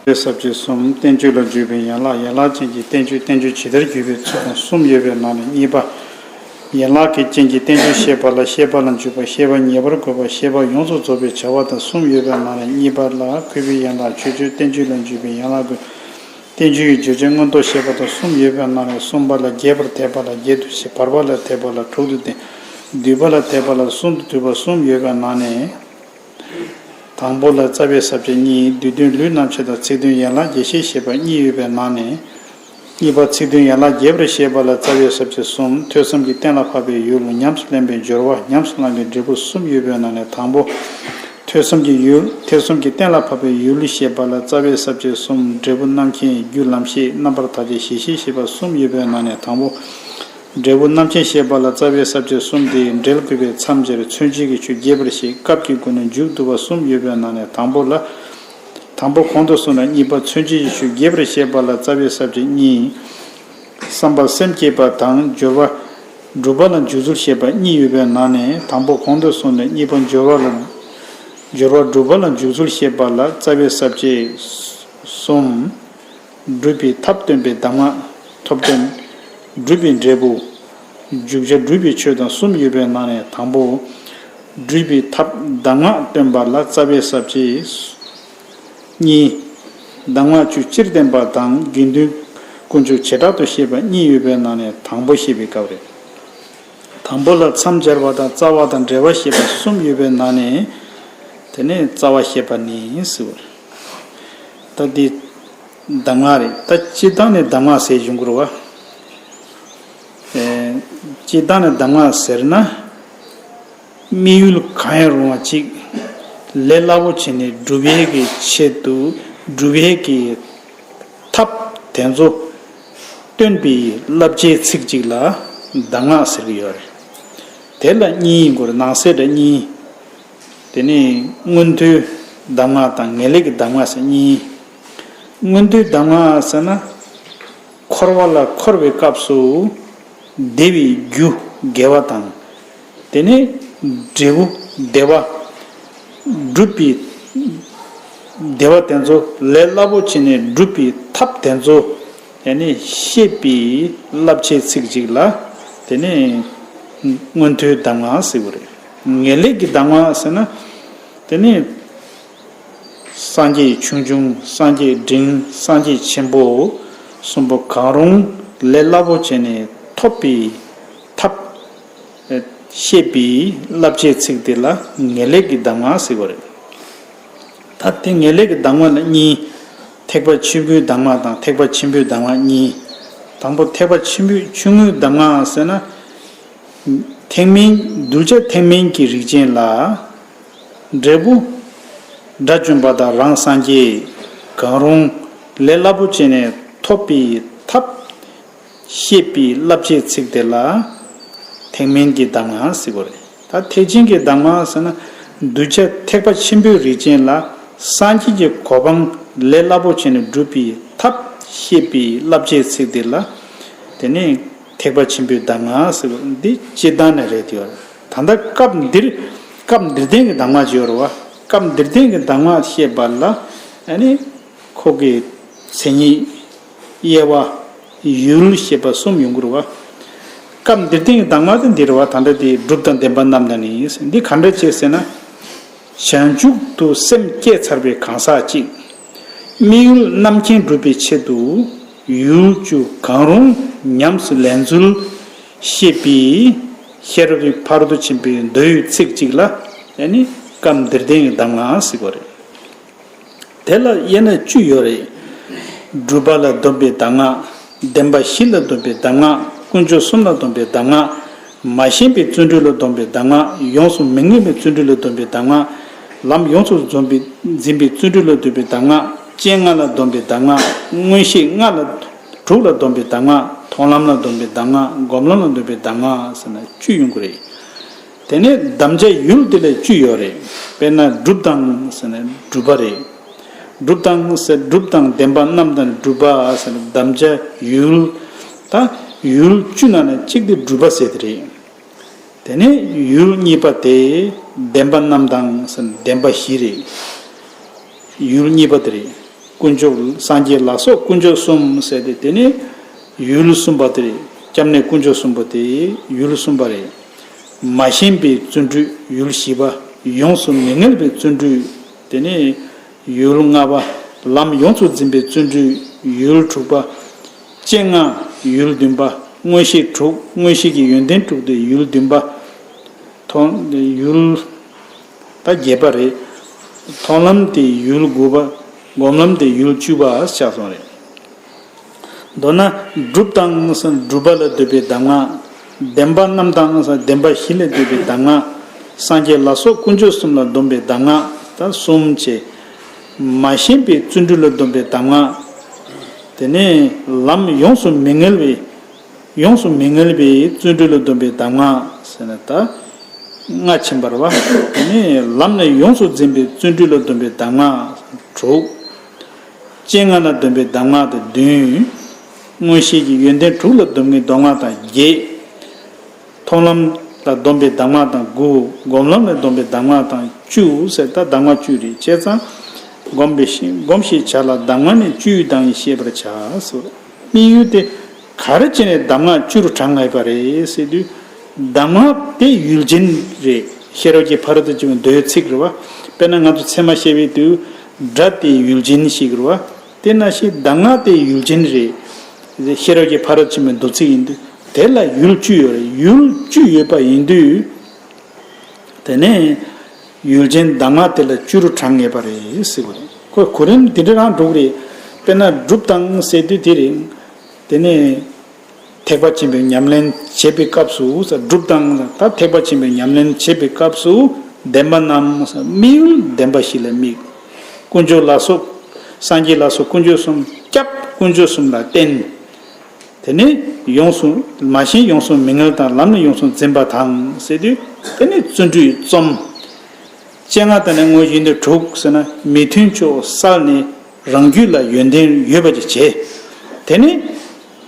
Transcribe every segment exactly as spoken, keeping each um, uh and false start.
པའི་ས་བཅད་གསུམ། བསྟན་བཅོས་ལ་འཇུག་པའི་ཡན་ལག་ཡན་ལག་ཅན་གྱི་བསྟན་བཅོས། བསྟན་བཅོས་ཇི་ལྟར་བརྒྱུད་པའི་ཚུལ་དང་གསུམ་ཡོད་པའི་ནང་ནས་གཉིས་པ། ཡན་ལག་གི་རྐྱེན་གྱིས་བསྟན་བཅོས་བཤད་པ་ལ་བཤད་པ་ལ་འཇུག་པ། བཤད་པ་ཉེ་བར་བཀོད་པ། བཤད་པ་ཡོངས་སུ་རྫོགས་པའི་བྱ་བ་དང་གསུམ་ཡོད་པའི་ནང་ནས་གཉིས་པ་ལ། གུས་པའི་ཡན་ལག་མཆོད་བརྗོད། བསྟན་བཅོས་ལ་འཇུག་པའི་ཡན་ལག་དགུ། བསྟན་བཅོས་ཀྱི་བརྗོད་བྱ་མངོན་རྟོགས་བཤད་པ་དང་གསུམ་ཡོད་པའི་ནང་ནས་གསུམ་པ་ལ། རྒྱས་པར་ཐེག་པ་ལ་བརྒྱད་དུ་ཕྱེ། བར་པ་ལ་ཐེག་པ་ལ་དྲུག་ཏུ་བསྟན། བསྡུས་པ་ལ་ཐེག་པ་ལ་གསུམ་དུ་བསྡུས་པ་གསུམ་ཡོད་པའི་ནང་ནས། དང་པོ་ལ་རྩ་བའི་ས་བཅད་གཉིས། བསྡུས་དོན་ལུས་རྣམ་བཤད་དང་ཚིག་དོན་ཡན་ལག་བརྒྱད་ཅེས་བཤད་པ་གཉིས་ཡོད་པའི་ནང་ནས། གཉིས་པ་ཚིག་དོན་ཡན་ལག་རྒྱས་པར་བཤད་པ་ལ་རྩ་བའི་ས་བཅད་གསུམ། ཐོས་བསམ་གྱིས་གཏན་ལ་ཕབ་པའི་ཡུལ། ཉམས་སུ་ལེན་པའི་སྦྱོར་བ། ཉམས་སུ་བླང་གི་འབྲས་བུ་གསུམ་ཡོད་པའི་ནང་ནས་དང་པོ། ཐོས་བསམ་གྱི་ཡུལ། ཐོས་བསམ་གྱིས་གཏན་ལ་ཕབ་པའི་ཡུལ་བཤད་པ་ལ་རྩ་བའི་ས་བཅད་གསུམ། འབྲས་བུ་རྣམ་མཁྱེན། རྒྱུ་ལམ་ཤེས། རྣམ་པར་ཐར་བྱེད་ཞི་ཞིང་གཤེགས་པ་གསུམ་ཡོད་པའི་ནང་ནས་དང་པོ། འབྲས་བུ་རྣམ་མཁྱེན་བཤད་པ་ལ་རྩ་བའི་ས་བཅད་གསུམ་སྟེ། འགྲེལ་དགོས་པའི་མཚམས་སྦྱར་མཚོན་བྱེད་ཀྱི་ཆོས་རྒྱས་པར་བཤད། སྐབས་ཀྱི་སྒོ་ནས་མཇུག་བསྡུ་བ་གསུམ་ཡོད་པའི་ནང་ནས་དང་པོ་ལ། དང་པོ་གོང་དུ་སོང་ནས་གཉིས་པ་མཚོན་བྱེད་ཀྱི་ཆོས་རྒྱས་པར་བཤད་པ་ལ་རྩ་བའི་ས་བཅད་གཉིས། བསམ་པ་སེམས་བསྐྱེད་པ་དང་སྦྱོར་བ་སྒྲུབ་པ་ལ་འཇུག་ཚུལ་བཤད་པ་གཉིས་ཡོད་པའི་ནང་ནས་དང་པོ་གོང་དུ་སོང་ནས་གཉིས་པ་སྦྱོར་བ་ལ། སྦྱོར་བ་སྒྲུབ་པ་ལ་འཇུག་ཚུལ་བཤད་པ་ལ་རྩ་བའི་ས་བཅད་གསུམ། སྒྲུབ་པའི་ཐབས་སྟོན་པའི་གདམས་ངག་ཐོབ་དོན། སྒྲུབ་པའི་འབྲས་བུ། འཇུག་བྱ་སྒྲུབ་པའི་ཆོས་དང་གསུམ་ཡོད་པའི་ནང་ནས་དང་པོ། སྒྲུབ་པའི་ཐབས་གདམས་ངག་སྟོན་པ་ལ་རྩ་བའི་ས་བཅད་གཉིས། གདམས་ངག་བཅུ་སྤྱིར་བསྟན་པ་དང་དགེ་འདུན་དཀོན་མཆོག་བྱེ་བྲག་ཏུ་བཤད་པ་གཉིས་ཡོད་པའི་ནང་ནས་དང་པོ་བཤད་པའི་སྐབས་རེད། དང་པོ་ལ་མཚམས་སྦྱར་བ་དང་རྩ་བ་དང་འགྲེལ་བ་བཤད་པ་གསུམ་ཡོད་པའི་ནང་ནས། དེ་ནས་རྩ་བ་བཤད་པ་ནི་ཟེར་བ་རེད། ད་འདི་གདམས་ངག་རེད། ད་སྤྱིར་བཏང་ནས་གདམས་ངག་ཟེར་བྱུང་དགོས་རེད་བ། ཨེ། སྤྱིར་བཏང་ནས་གདམས་ངག་ཟེར་ན། དམིགས་ཡུལ་གང་ཡང་རུང་བ་ཅིག་ལས་སླ་པོ་བྱས་ནས་སྒྲུབ་ཡས་ཀྱི་ཆེད་དུ། སྒྲུབ་ཡས་ཀྱི་ཐབས་དེ་ཚོ་སྟོན་པའི་བསླབ་བྱའི་ཚིག་ཅིག་ལ་གདམས་ངག་ཟེར་གྱི་ཡོད་རེད། དེ་ལ་གཉིས་ཡིན་དགོས་རེད། ནང་གསེས་སྒྲ་གཉིས། དེ་ནས་མངོན་མཐོའི་གདམས་ངག་དང་ངེས་ལེགས་ཀྱི་གདམས་ངག་ཟེར་གཉིས། མངོན་མཐོའི་གདམས་ངག་ཟེར་ན། འཁོར་བ་ལ་འཁོར་བའི་སྐབས་སུ་བདེ་བའི་རྒྱུ་དགེ་བ་དང་། དེ་ནས་འབྲས་བུ་བདེ་བ་སྒྲུབ་པའི་བདེ་བ་དེ་ཚོ་ལས་སླ་པོ་བྱས་ནས་སྒྲུབ་པའི་ཐབས་དེ་ཚོ་ཡང་ནི་བཤད་པའི་བསླབ་བྱའི་ཚིག་ཅིག་ལ་དེ་ནས་མངོན་མཐོའི་གདམས་ངག་ཟེར་བ་རེད། ངེས་ལེགས་ཀྱི་གདམས་ངག་ཟེར་ན་དེ་ནས། སངས་རྒྱས་ཆུང་ཆུང་། སངས་རྒྱས་འབྲིང་། སངས་རྒྱས་ཆེན་པོ་གསུམ་པོ་གང་རུང་ལས་སླ་པོ་བྱས་ནས་ཐོབ་པའི་ཐབས་བཤད་པའི་བསླབ་བྱའི་ཚིག་དེ་ལ་ངེས་ལེགས་ཀྱི་གདམས་ངག་ཟེར་བ་རེད། ད་དེ་ངེས་ལེགས་ཀྱི་གདམས་ངག་ལ་གཉིས། ཐེག་པ་ཆེན་པོའི་གདམས་ངག་དང་ཐེག་པ་ཆེན་པོའི་གདམས་ངག་གཉིས། དང་པོ་ཐེག་པ་ཆེན་པོའི་ཆུང་ངུའི་གདམས་ངག་ཟེར་ན། ཐེག་དམན། གདུལ་བྱ་ཐེག་དམན་གྱི་རིགས་ཅན་ལ། འབྲས་བུ་དགྲ་བཅོམ་པ་དང་རང་སངས་རྒྱས་གང་རུང་ལས་སླ་པོ་བྱས་ནས་ཐོབ་པའི་ཐབས་བཤད་པའི་བསླབ་བྱའི་ཚིག་དེ་ལ་ཐེག་དམན་གྱི་གདམས་ངག་ཟེར་བ་རེད། ད་ཐེག་ཆེན་གྱི་གདམས་ངག་ཟེར་ན། གདུལ་བྱ་ཐེག་པ་ཆེན་པོའི་རིགས་ཅན་ལ་སངས་རྒྱས་ཀྱི་གོ་འཕང་ལས་སླ་པོ་བྱས་ནས་སྒྲུབ་པའི་ཐབས་བཤད་པའི་བསླབ་བྱའི་ཚིག་དེ་ལ། དེ་ནས། ཐེག་པ་ཆེན་པོའི་གདམས་ངག་ཟེར་བ་འདི་སྤྱིར་བཏང་ནས་རེད་དེ། ད་ལྟ་སྐབས་འདིར། སྐབས་འདིར་ལྡན་གྱི་གདམས་ངག་ཅིག་ཡོད་རེད་བ། སྐབས་འདིར་ལྡན་གྱི་གདམས་ངག་བཤད་པ་ལ་ཨ་ནི་ཁོ་གི་མཚན་ཉིད། དབྱེ་བ། ཡུལ་ཞེས་པ་གསུམ་ཡོང་གི་རེད་བ། སྐབས་འདིར་ལྡན་གྱི་གདམས་ངག་དེ་འདི་རེད་བ། ད་ལྟ་དེ་སྒྲུབ་དང་བདེན་པ་རྣམས་དང་ནི། འདི་ག་འདྲ་བྱེད་ཟེར་ན། བྱང་ཆུབ་ཏུ་སེམས་བསྐྱེད་ཚར་བའི་གང་ཟག་ཅིག་དམིགས་ཡུལ་རྣམ་མཁྱེན་སྒྲུབ་པའི་ཆེད་དུ་ཡུལ་བཅུ་གང་རུང་ཉམས་སུ་ལེན་ཚུལ་བཤད་པའི་ཤེས་རབ་ཀྱི་ཕ་རོལ་ཏུ་ཕྱིན་པའི་མདོའི་ཚིག་ཅིག་ལ་ཡང་ནི་སྐབས་འདིར་ལྡན་གྱི་གདམས་ངག་ཟེར་བ་རེད། དེ་ལ་དབྱེ་ན་བཅུ་ཡོད་རེད། སྒྲུབ་པ་ལ་སྡོམ་པའི་གདམས་ངག་བདེན་པ་བཞི་ལ་སྡོམ་པའི་གདམས་ངག་དཀོན་མཆོག་གསུམ་ལ་སྡོམ་པའི་གདམས་ངག་མ་ཞེན་པའི་བརྩོན་འགྲུས་ལ་སྡོམ་པའི་གདམས་ངག་ཡོངས་སུ་མི་ངལ་བའི་བརྩོན་འགྲུས་ལ་སྡོམ་པའི་གདམས་ངག་ལམ་ཡོངས་སུ་འཛོམས་པའི་འཛིན་པའི་བརྩོན་འགྲུས་ལ་སྡོམ་པའི་གདམས་ངག་སྤྱན་ལྔ་ལ་སྡོམ་པའི་གདམས་ངག་མངོན་ཤེས་ལྔ་ལ། དྲུག་ལ་སྡོམ་པའི་གདམས་ངག་མཐོང་ལམ་ལ་སྡོམ་པའི་གདམས་ངག་སྒོམ་ལམ་ལ་སྡོམ་པའི་གདམས་ངག་ཟེར་ན་བཅུ་ཡོང་གི་རེད། དེ་ནས་དམ་བཅའ་ཡུལ་དེ་ལ་བཅུ་ཡོད་རེད། དཔེར་ན་སྒྲུབ་དང་ཟེར་ན་སྒྲུབ་པ་རེད། སྒྲུབ་དང་ཟེར། སྒྲུབ་དང་བདེན་པ་རྣམས་དང་སྒྲུབ་པ་ཟེར་ན་དམ་བཅའ་ཡུལ། ད་ཡུལ་བཅུ་ནང་ནས་གཅིག་དེ་སྒྲུབ་པ་ཟེར་དེ་རེད། དེ་ནས་ཡུལ་གཉིས་པ་དེ་བདེན་པ་རྣམས་དང་ཟེར་ན་བདེན་པ་བཞི་རེད། ཡུལ་གཉིས་པ་དེ་རེད། དཀོན་མཆོག་སངས་རྒྱས་ལ་སོགས་དཀོན་མཆོག་གསུམ་ཟེར་ཏེ། དེ་ནི་ཡུལ་གསུམ་པ་དེ་རེད། སྐྱབས་གནས་དཀོན་མཆོག་གསུམ་པོ་དེ་ཡུལ་གསུམ་པ་རེད། མ་ཞེན་པའི་བརྩོན་འགྲུས་ཡུལ་བཞི་པ། ཡོངས་སུ་མི་ངལ་བའི་བརྩོན་འགྲུས་དེ་ནི་ཡུལ་ལྔ་པ། ལམ་ཡོངས་སུ་འཛིན་པའི་བརྩོན་འགྲུས་ཡུལ་དྲུག་པ། སྤྱན་སྔ་ཡུལ་བདུན་པ། མངོན་ཤེས་དྲུག་མངོན་ཤེས་ཀྱི་ཡོན་ཏན་དྲུག་དེ་ཡུལ་བདུན་པ། མཐོང་ཡུལ་ད་བརྒྱད་པ་རེད། མཐོང་ལམ་དེ་ཡུལ་དགུ་པ། སྒོམ་ལམ་དེ་ཡུལ་བཅུ་པ་ཆགས་སོང་རེད། མདོར་ན་སྒྲུབ་དང་སྒྲུབ་པ་ལ་འདོད་པའི་གདམས་ངག་བདེན་པ་རྣམས་དང་བདེན་པ་བཞི་ལ་འདོད་པའི་གདམས་ངག་སངས་རྒྱས་ལ་སོགས་དཀོན་མཆོག་གསུམ་ལ་སྡོམ་པའི་གདམས་ངག་ད་གསུམ་བྱས། མ་ཞེན་པའི་བརྩོན་འགྲུས་ལ་སྡོམ་པའི་གདམས་ངག་དེ་ནས་ལམ་ཡོངས་སུ་མི་ངལ་བའི། ཡོངས་སུ་མི་ངལ་བའི་བརྩོན་འགྲུས་ལ་སྡོམ་པའི་གདམས་ངག་ཟེར་ན་ད། ལྔ་ཕྱིན་པ་རེད་བ། དེ་ནས་ལམ་ནས་ཡོངས་སུ་འཛིན་པའི་བརྩོན་འགྲུས་ལ་སྡོམ་པའི་གདམས་ངག་དྲུག་སྤྱན་སྔ་ལ་སྡོམ་པའི་གདམས་ངག་དང་བདུན། མངོན་ཤེས་ཀྱི་ཡོན་ཏན་དྲུག་ལ་སྡོམ་པའི་གདམས་ངག་དང་བརྒྱད། མཐོང་ལམ་ལ་སྡོམ་པའི་གདམས་ངག་དང་དགུ། སྒོམ་ལམ་ལ་སྡོམ་པའི་གདམས་ངག་དང་བཅུ་ཟེར། ད་གདམས་ངག་བཅུ་རེད། བྱས་ཙང་། སྒོམ་པའི་ཤེས་སྒོམ་ཞེས་བྱ་ལ་གདམས་ངག་ནི་བཅུའི་གདངས་ཀྱིས་ཤེས་པར་བྱ། དམིགས་ཡུལ་དེ་ག་རེ་བྱས་ནས་གདམས་ངག་བཅུ་རུ་གྲངས་ངེས་པ་རེད་ཟེར་དུས། གདམས་ངག་དེ་ཡུལ་ཅན་རེད། ཤེས་རབ་ཀྱི་ཕ་རོལ་ཏུ་ཕྱིན་པའི་མདོའི་ཚིག་རེད་བ། དཔེར་ན་ང་ཚོ་ཚད་མ་བཤད་པའི་དུས། སྒྲ་དེ་ཡུལ་ཅན་ཞིག་རེད་བ། དེ་ནང་བཞིན་གདམས་ངག་དེ་ཡུལ་ཅན་རེད། ཤེས་རབ་ཀྱི་ཕ་རོལ་ཏུ་ཕྱིན་པའི་མདོ་ཚིག་ཡིན་དུས། དེ་ལ་ཡུལ་བཅུ་ཡོད་རེད། ཡུལ་བཅུ་ཡོད་པ་ཡིན་དུས། དེ་ནས་ཡུལ་ཅན་གདམས་ངག་དེ་ལ་བཅུ་རུ་གྲངས་ངེས་པ་རེད་ཟེར་བ་རེད། ཁོ་གོ་རིམ་འདི་འདྲ་རང་འགྲོ་གི་རེད། དཔེར་ན་སྒྲུབ་དང་ཟེར་དུས་དེ་རེད། དེ་ནས་ཐེག་པ་ཆེན་པོའི་ཉམས་ལེན་བྱེད་པའི་སྐབས་སུ་སྒྲུབ་དང་ད་ཐེག་པ་ཆེན་པོའི་ཉམས་ལེན་བྱེད་པའི་སྐབས་སུ་བདེན་པ་རྣམས་དམིགས་ཡུལ་བདེན་པ་བཞི་ལ་དམིགས། དཀོན་མཆོག་ལ་སོགས་སངས་རྒྱས་ལ་སོགས་དཀོན་མཆོག་གསུམ་སྐྱབས་དཀོན་མཆོག་གསུམ་ལ་བརྟེན། དེ་ནས་ཡོངས་སུ་མ་ཞེན་ཡོངས་སུ་མི་ངལ་དང་ལམ་ནས་ཡོངས་སུ་འཛིན་པ་དང་ཟེར་དུས། དེ་ནས་བརྩོན་འགྲུས་རྩོམ། སྤྱན་སྔ་དང་ནི་དངོས་གཞི་འདི་དྲུག་ཟེར་ན་མི་མཐུན་ཕྱོགས་བསལ་ནས་རང་རྒྱུད་ལ་ཡོན་ཏན་ཡོད་པ་ཅིག་བྱས། དེ་ནས་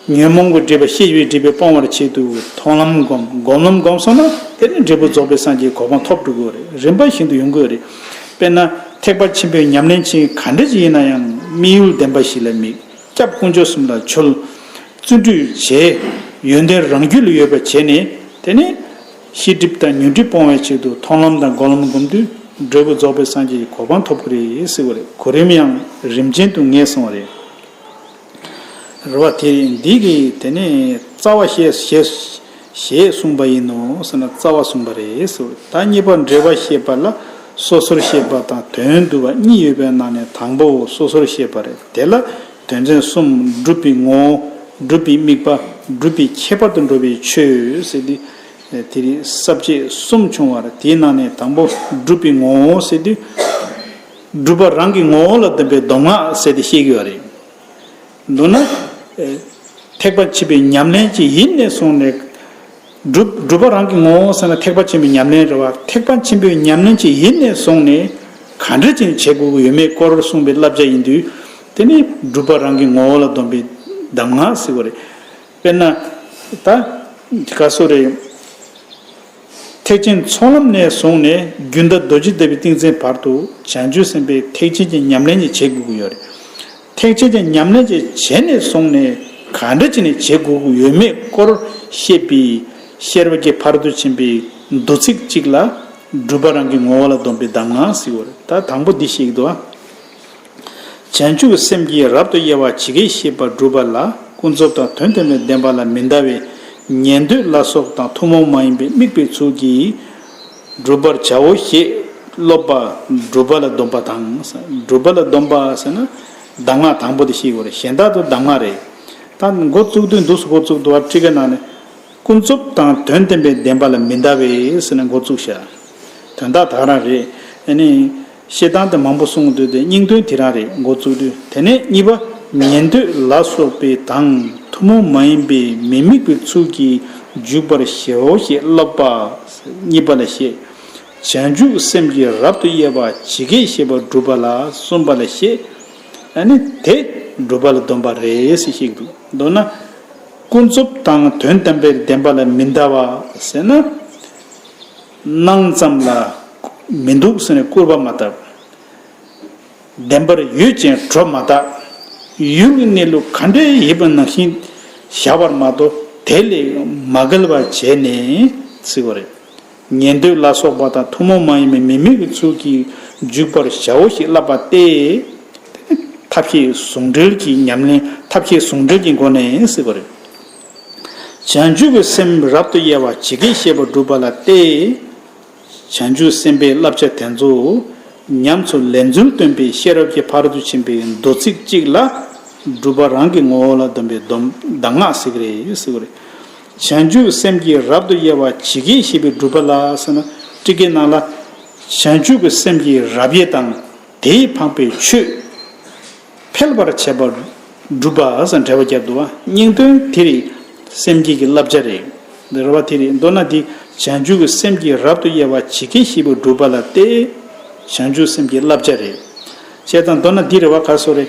ཉོན་མོངས་ཀྱི་སྒྲིབ་པ་ཤེས་པའི་སྒྲིབ་པས་སྤོང་བར་ཆེད་དུ་མཐོང་ལམ་བསྒོམ། སྒོམ་ལམ་བསྒོམ་སོང་ན་དེ་ནས་འབྲས་བུ་རྫོགས་པའི་སངས་རྒྱས་གོ་འཕང་ཐོབ་འགྲོ་གི་ཡོད་རེད། རིམ་པ་བཞིན་དུ་ཡོང་གི་ཡོད་རེད། དཔེར་ན་ཐེག་པ་ཆེན་པོའི་ཉམས་ལེན་ཆེན་ག་འདྲ་ཅིག་ཡིན་ན་ཡང་དམིགས་ཡུལ་བདེན་པ་བཞི་ལ་དམིགས། སྐྱབས་དཀོན་མཆོག་གསུམ་ལ་འཆོལ། བརྩོན་འགྲུས་བྱས། ཡོན་ཏན་རང་རྒྱུད་ལ་ཡོད་པ་བྱས་ནས་དེ་ནས་ཤེས་སྒྲིབ་དང་ཉོན་སྒྲིབ་སྤོང་བའི་ཆེད་དུ་མཐོང་ལམ་དང་སྒོམ་ལམ་བསྒོམ་དུས་འབྲས་བུ་རྫོགས་པའི་སངས་རྒྱས་ཀྱི་གོ་འཕང་ཐོབ་ཀྱི་རེད་ཟེར་བ་རེད། གོ་རིམ་ཡང་རིམ་ཅན་དུ་ངེས་སོང་བ་རེད། རེད་བ། དེ་འདི་གི་དེ་ནས་རྩ་བ་ཞེས་ཞེས་ཞེས་གསུངས་པ་ཡིན་ནོ་ཟེར་ན་རྩ་བ་གསུངས་པ་རེད་ཟེར། ད་གཉིས་པ་འབྲེལ་བ་བཤད་པ་ལ་སོ་སོར་བཤད་པ་དང་དོན་བསྡུ་བ་གཉིས་ཡོད་པའི་ནང་ནས་དང་པོ་སོ་སོར་བཤད་པ་རེད། དེ་ལ་དོན་ཚན་གསུམ། སྒྲུབ་པའི་ངོ་བོ། སྒྲུབ་པའི་དམིགས་པ། སྒྲུབ་པའི་ཁྱད་པར་དུ་འགྲོ་བའི་ཆོས་ཟེར་ཏེ། དེ་རིང་ས་བཅད་གསུམ་བྱུང་བ་རེད། དེའི་ནང་ནས་དང་པོ་སྒྲུབ་པའི་ངོ་བོ་ཟེར་དུས། སྒྲུབ་པ་རང་གི་ངོ་བོ་ལ་ལྡན་པའི་མདོ་སྔགས་ཟེར་ཏེ་བཤད་ཀྱི་ཡོད་རེད། མདོར་ན། ཨེ། ཐེག་པ་ཆེན་པོའི་ཉམས་ལེན་གྱི་ཡིན་ནས་བཟུང་ནས། སྒྲུབ་སྒྲུབ་པ་རང་གི་ངོ་བོ་ཟེར་ན་ཐེག་པ་ཆེན་པོའི་ཉམས་ལེན་རེད་བ། ཐེག་པ་ཆེན་པོའི་ཉམས་ལེན་གྱི་ཡིན་ནས་བཟུང་ནས་ག་འདྲ་ཅིག་བྱེད་དགོས་ཀྱི་ཡོད་མེད་སྐོར་གསུངས་པའི་བསླབ་བྱ་ཡིན་དུས། དེ་ནི་སྒྲུབ་པ་རང་གི་ངོ་བོ་ལ་སྡོམ་པའི་གདམས་ངག་ཟེར་བ་རེད། དཔེར་ན། ད། ག་སོ་རེད། ཐེག་ཆེན་ཚོགས་ལམ་ནས་བཟུང་ནས་རྒྱུན་མཐའ་རྡོ་རྗེ་ལྟ་བུའི་ཏིང་འཛིན་བར་དུ་བྱང་ཆུབ་སེམས་དཔའི་ཐེག་ཆེན་གྱི་ཉམས་ལེན་ཅིག་བྱེད་དགོས་ཀྱི་ཡོད་རེད། ཐེག་ཆེན་གྱི་ཉམས་ལེན་ཅིག་བྱས་ནས་བཟུང་ནས་ག་འདྲ་བྱས་ནས་བྱེད་དགོས་ཀྱི་ཡོད་མེད་སྐོར་བཤད་པའི་ཤེས་རབ་ཀྱི་ཕ་རོལ་ཏུ་ཕྱིན་པའི་མདོ་ཚིག་ཅིག་ལ་སྒྲུབ་པ་རང་གི་ངོ་བོ་ལ་སྡོམ་པའི་གདམས་ངག་ཟེར་བ་རེད། ད་དང་པོ་འདི་བཤད་ཀྱི་འདུག་ཨ། བྱང་ཆུབ་སེམས་ཀྱིས་རབ་ཏུ་དབྱེ་བ་ཇི་སྐད་བཤད་པ་སྒྲུབ་པ་ལ་ཀུན་རྫོབ་དང་དོན་དམ་པའི་བདེན་པ་ལ་མི་འདའ་བའི་ཉན་ཐོས་ལ་སོགས་དང་ཐུན་མོང་མ་ཡིན་པའི་དམིགས་པའི་ཚུལ་གྱིས་བསྒྲུབ་པར་བྱའོ་ཞེས་སློབ་པ་སྒྲུབ་པ་ལ་སྡོམ་པ་དང་། སྒྲུབ་པ་ལ་སྡོམ་པ་ཟེར་ན་གདམས་ངག་དང་པོ་དེ་བཤད་དགོས་རེད། གཞན་དག་ཏུ་གདམས་ངག་རེད། ད་འགོ་བཙུགས་དུས་འདུག་སེ་འགོ་བཙུགས་འདུག་བ། ཊཱི་ཀ་ནང་ནས། ཀུན་རྫོབ་དང་དོན་དམ་པའི་བདེན་པ་ལ་མི་འདའ་བས་ཟེར་ནས་འགོ་བཙུགས་ཤག་དོན་དག་དག་རང་རེད། ཨ་ནི། བཤད་སྟངས་དེ་མང་པོ་གསུངས་འདུག་སྟེ་སྙིང་དོན་དེ་རང་རེད། འགོ་བཙུགས་དུས་དེ་ནས་གཉིས་པ། ཉན་ཐོས་ལ་སོགས་པའི་དང་ཐུན་མོང་མ་ཡིན་པའི་མི་དམིགས་པའི་ཚུལ་གྱིས་འཇུག་པར་བྱའོ་ཞེས་བསླབ་པ། གཉིས་པ་ལ་བཤད། བྱང་ཆུབ་སེམས་ཀྱིས་རབ་ཏུ་དབྱེ་བ་ཇི་སྐད་བཤད་པ་སྒྲུབ་པ་ལ་གསུམ་པ་ལ་བཤད། ཨ་ནི་དེ་སྒྲུབ་པ་ལ་སྡོམ་པ་རེད་ཟེར་བཤད་འདུག་མདོར་ན། ཀུན་རྫོབ་དང་དོན་དམ་པའི་བདེན་པ་ལ་མི་འདའ་བ་ཟེར་ན། སྣང་ཙམ་ལ་མི་འདུག་ཟེར་ནས་སྐུར་པ་མ་བཏབ། བདེན་པར་ཡོད་ཅིང་གྲོགས་མ་དག་ཡུལ་གྱི་གནས་ལུགས་ག་འདྲ་ཡིན་པ་ནང་བཞིན་བཞག་པར་མ་གཏོགས་དེ་ལས་མ་འགལ་བར་བྱས་ནས་ཟེར་བ་རེད། ཉན་ཐོས་ལ་སོགས་པ་དང་ཐུན་མོང་མ་ཡིན་པའི་མི་དམིགས་པའི་ཚུལ་གྱིས་འཇུག་པར་བྱའོ་ཞེས་བསླབ་པ་སྟེ། ཐབས་ཤེས་ཟུང་འབྲེལ་གྱི་ཉམས་ལེན་ཐབས་ཤེས་ཟུང་འབྲེལ་གྱི་སྒོ་ནས་ཟེར་བ་རེད། བྱང་ཆུབ་ཀྱི་སེམས་རབ་ཏུ་དབྱེ་བ་ཇི་སྐད་བཤད་པ་སྒྲུབ་པ་ལ་སྟེ། བྱང་ཆུབ་སེམས་དཔའི་བསླབ་བྱ་དེ་ཚོ་ཉམས་སུ་ལེན་ཚུལ་སྟོན་པའི་ཤེས་རབ་ཀྱི་ཕ་རོལ་ཏུ་ཕྱིན་པའི་མདོ་ཚིག་གཅིག་ལ་སྒྲུབ་པ་རང་གི་ངོ་བོ་ལ་སྡོམ་པའི་སྡོམ་གདམས་ངག་ཟེར་གྱི་རེད་ཟེར་བ་རེད། བྱང་ཆུབ་སེམས་ཀྱི་རབ་ཏུ་དབྱེ་བ་ཇི་སྐད་བཤད་པའི་སྒྲུབ་པ་ལ་ཟེར་ན། སྤྲི་ཀའི་ནང་ལ། བྱང་ཆུབ་ཀྱི་སེམས་ཀྱི་རབ་དབྱེ་དང་དེས་འཕངས་པའི་ཆོས་འཕེལ་བར་བྱེད་པ་སྒྲུབ་པ་ཟེར་འགྲེལ་པ་བརྒྱབ་འདུག་བ། སྙིང་དོན་དེ་རེད། སེམས་བསྐྱེད་ཀྱི་བསླབ་བྱ་རེད། འདི་རེད་བ། དེ་རེད། མདོར་ན་འདི་བྱང་ཆུབ་ཀྱི་སེམས་ཀྱི་རབ་ཏུ་དབྱེ་བ་ཇི་སྐད་བཤད་པའི་སྒྲུབ་པ་ལ་སྟེ། བྱང་ཆུབ་སེམས་ཀྱི་བསླབ་བྱ་རེད། བྱས་ཙང་མདོར་ན་འདི་རེད་བ། ག་སོ་རེད།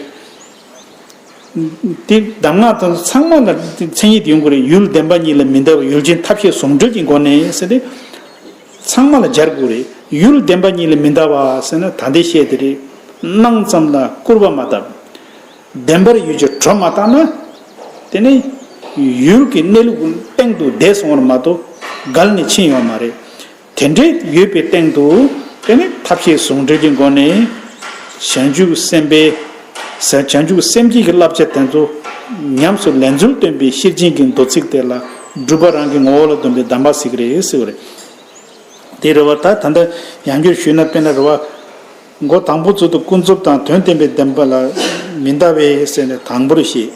དེ་གདམས་ངག་དང་ཚང་མ་ལ་མཚན་ཉིད་ཡོང་གི་རེད། ཡུལ་བདེན་པ་གཉིས་ལ་མི་འདའ་བར་ཡུལ་ཅན་ཐབས་ཤེས་ཟུང་འབྲེལ་གྱི་སྒོ་ནས་ཟེར་ཏེ། ཚང་མ་ལ་སྦྱར་དགོས་རེད། ཡུལ་བདེན་པ་གཉིས་ལ་མི་འདའ་བ་ཟེར་ན་ད་ལྟའི་བཤད་དེ་རེད། སྣང་ཙམ་ལ་སྐུར་བ་མ་བཏབ། བདེན་པར་ཡོད་ཅེས་གྲོགས་མ་བཏགས་ན། དེ་ནི་ཡུལ་གྱི་གནས་ལུགས་སྟེང་དུ་བསྡད་སོང་བར་མ་གཏོགས་འགལ་ནས་ཕྱིན་ཡོད་མ་རེད། དེ་འདྲའི་ཡོད་པའི་སྟེང་དུ་དེ་ནི་ཐབས་ཤེས་ཟུང་འབྲེལ་གྱི་སྒོ་ནས་བྱང་ཆུབ་སེམས་དཔའི་ཟེར། བྱང་ཆུབ་སེམས་བསྐྱེད་ཀྱི་བསླབ་བྱ་དེ་ཚོ་ཉམས་སུ་ལེན་ཚུལ་སྟོན་པའི་ཤེར་ཕྱིན་གྱི་མདོ་ཚིག་དེ་ལ་སྒྲུབ་པ་རང་གི་ངོ་བོ་ལ་སྡོམ་པའི་གདམས་པ་ཟེར་གྱི་རེད་ཟེར་བ་རེད། དེ་རེད་བ། ད་ད་ལྟ་ཡང་བསྐྱར་ཞུས་ན། དཔེར་ན་རེད་བ། མགོ་དང་པོ་ཚུལ་དུ་ཀུན་རྫོབ་དང་དོན་བརྟེན་པའི་བདེན་པ་ལ་མི་འདའ་བས་ཟེར་ནས་དང་པོར་བཤད།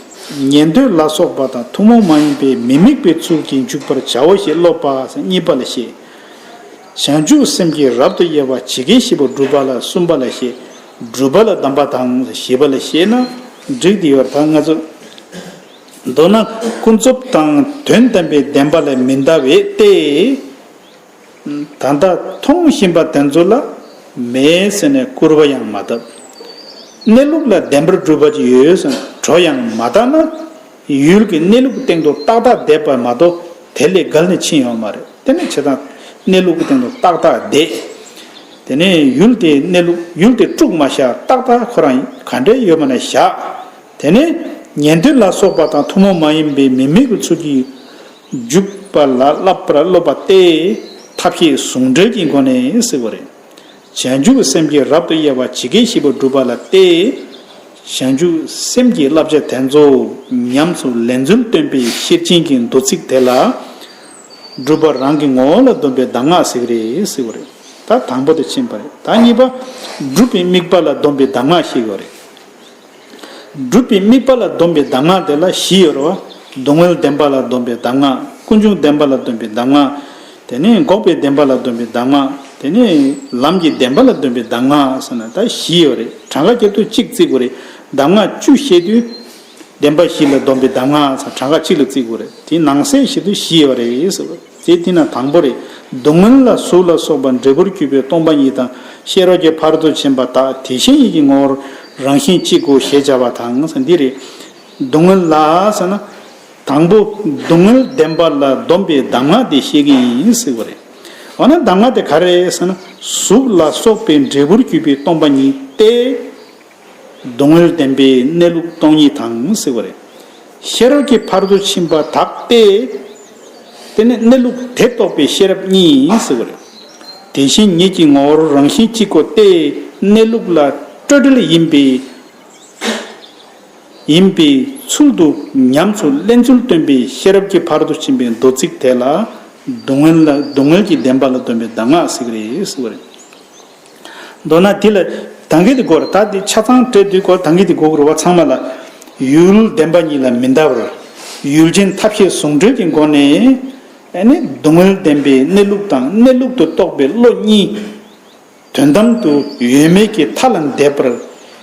ཉན་ཐོས་ལ་སོགས་པ་དང་ཐུན་མོང་མ་ཡིན་པའི་མི་དམིགས་པའི་ཚུལ་གྱིས་འཇུག་པར་བྱའོ་ཞེས་སློབ་པ་ཟེར་གཉིས་པ་ལ་བཤད། བྱང་ཆུབ་སེམས་ཀྱི་རབ་ཏུ་དབྱེ་བ་ཇི་སྐད་བཤད་པ་སྒྲུབ་པ་ལ་གསུམ་པ་ལ་བཤད། སྒྲུབ་པ་ལ་གདམས་པ་དང་བཞི་པ་ལ་བཤད་ན་འགྲིག་དེ་ཡོད། ད་ང་ཚོ་མདོར་ན་ཀུན་རྫོབ་དང་དོན་བརྟེན་པའི་བདེན་པ་ལ་མི་འདའ་བས་ཏེ། ད་ལྟ་མཐོང་བཞིན་པ་དེ་ཚོ་ལ་མེད་ཟེར་ནས་སྐུར་བ་ཡང་མ་བཏབ། གནས་ལུགས་ལ་བདེན་པར་གྲུབ་པ་ཅིག་ཡོད་ཟེར་ནས་གྲོགས་ཡང་མ་བཏགས་ན། ཡུལ་གྱི་གནས་ལུགས་སྟེང་དུ་ཏག་ཏག་བསྡད་པ་མ་གཏོགས་དེ་ལས་འགལ་ནས་ཕྱིན་ཡོད་མ་རེད། དེ་ནི་བྱས་ཙང་གནས་ལུགས་ཀྱི་སྟེང་དུ་ཏག་ཏག་བསྡད། དེ་ནས་ཡུལ་དེའི་གནས་ལུགས་ཡུལ་དེ་དཀྲུགས་མ་བཞག། ཏག་ཏག་ཁོ་རང་ག་འདྲ་ཡོད་མ་ན་བཞག། དེ་ནས་ཉན་ཐོས་ལ་སོགས་པ་དང་ཐུན་མོང་མ་ཡིན་པའི་མི་དམིགས་པའི་ཚུལ་གྱིས་འཇུག་པ་ལ་བསླབ་པར་སློབ་པ་སྟེ། ཐབས་ཤེས་ཟུང་འབྲེལ་གྱི་སྒོ་ནས་ཟེར་བ་རེད། བྱང་ཆུབ་སེམས་ཀྱི་རབ་ཏུ་དབྱེ་བ་ཇི་སྐད་བཤད་པ་སྒྲུབ་པ་ལ་སྟེ། བྱང་ཆུབ་སེམས་ཀྱི་བསླབ་བྱ་དེ་ཚོ་ཉམས་སུ་ལེན་ཚུལ་སྟོན་པའི་ཤེར་ཕྱིན་གྱི་མདོ་ཚིག་དེ་ལ། སྒྲུབ་པ་རང་གི་ངོ་བོ་ལ་སྡོམ་པའི་གདམས་ངག་ཟེར་གྱི་རེད་ཟེར་བ་རེད། ད་དང་པོ་དེ་ཕྱིན་པ་རེད། ད་གཉིས་པ། སྒྲུབ་པའི་དམིགས་པ་ལ་སྡོམ་པའི་གདམས་ངག་ཞིག་ཡོད་རེད། སྒྲུབ་པའི་དམིགས་པ་ལ་སྡོམ་པའི་གདམས་ངག་དེ་ལ་བཞི་ཡོད་རེད་བ། སྡུག་བསྔལ་བདེན་པ་ལ་སྡོམ་པའི་གདམས་ངག་ཀུན་འབྱུང་བདེན་པ་ལ་སྡོམ་པའི་གདམས་ངག་དེ་ནས་འགོག་པའི་བདེན་པ་ལ་སྡོམ་པའི་གདམས་ངག་དེ་ནས་ལམ་གྱི་བདེན་པ་ལ་སྡོམ་པའི་གདམས་ངག་ཟེར་ན་ད་བཞི་ཡོད་རེད། གྲངས་ཀ་བརྒྱབ་དུས་གཅིག་བརྩི་དགོས་རེད། གདམས་ངག་བཅུ་བཤད་དུས། བདེན་པ་བཞི་ལ་སྡོམ་པའི་གདམས་ངག་ཟེར་གྲངས་ཀ་གཅིག་ལ་བརྩི་དགོས་རེད། དེའི་ནང་གསེས་བཤད་དུས་བཞི་ཡོད་རེད་ཟེར་བ། དེ་དེ་ན་དང་པོ་རེད། སྡུག་བསྔལ་ལ་གཟུགས་ལ་སོགས་པ་འབྲས་བུར་གྱུར་པའི་སྟོང་པ་ཉིད་དང་ཤེས་རབ་ཀྱི་ཕ་རོལ་ཏུ་ཕྱིན་པ་དག་དེ་བཞིན་ཉིད་ཀྱི་ངོ་བོར་རང་བཞིན་གཅིག་གོ་ཞེས་བྱ་བ་དང་ཟེར་འདི་རེད། སྡུག་བསྔལ་ལ་ཟེར་ན། དང་པོ་སྡུག་བསྔལ་བདེན་པ་ལ་སྡོམ་པའི་གདམས་ངག་དེ་བཤད་ཀྱི་ཡིན་ཟེར་བ་རེད། འོ་ན་གདམས་ངག་དེ་ག་རེ་ཟེར་ན། གཟུགས་ལ་སོགས་པའི་འབྲས་བུར་གྱུར་པའི་སྟོང་པ་ཉིད་དེ། སྡུག་བསྔལ་བདེན་པའི་གནས་ལུགས་སྟོང་ཉིད་དང་ཟེར་བ་རེད། ཤེས་རབ་ཀྱི་ཕ་རོལ་ཏུ་ཕྱིན་པ་དག་སྟེ། དེ་ནི་གནས་ལུགས་དེ་རྟོགས་པའི་ཤེས་རབ་གཉིས་ཟེར་བ་རེད། དེ་བཞིན་ཉིད་ཀྱི་ངོ་བོར་རང་བཞིན་གཅིག་གོ་སྟེ། གནས་ལུགས་ལ་སྤྲོས་བྲལ་ཡིན་པའི་ཡིན་པའི་ཚུལ་དུ་ཉམས་སུ་ལེན་ཚུལ་སྟོན་པའི་ཤེས་རབ་ཀྱི་ཕ་རོལ་ཏུ་ཕྱིན་པའི་མདོ་ཚིག་དེ་ལ་སྡུག་བསྔལ་ལ་སྡུག་བསྔལ་གྱི་བདེན་པ་ལ་སྡོམ་པའི་གདམས་ངག་ཟེར་གྱི་རེད་ཟེར་བ་རེད། མདོར་ན་དེ་ལ་ད་གིན་དེ་དགོས་རེད། ད་དེ་ཆ་ཚང་སྤྲད་དུས་སྐོར་ད་གིན་དེ་དགོས་ཀྱི་རེད་བ། ཚང་མ་ལ་ཡུལ་བདེན་པ་གཉིས་ལ་མི་འདའ་བར་ཡུལ་ཅན་ཐབས་ཤེས་ཟུང་འབྲེལ་གྱི་སྒོ་ནས་ཨ་ནི་སྡུག་བསྔལ་བདེན་པའི་གནས་ལུགས་དང་གནས་ལུགས་ཏུ་རྟོགས་པའི་བློ་གཉིས་དོན་དམ་དུ་ཡོད་མེད་ཀྱི་མཐའ་ལ་འདས་པར་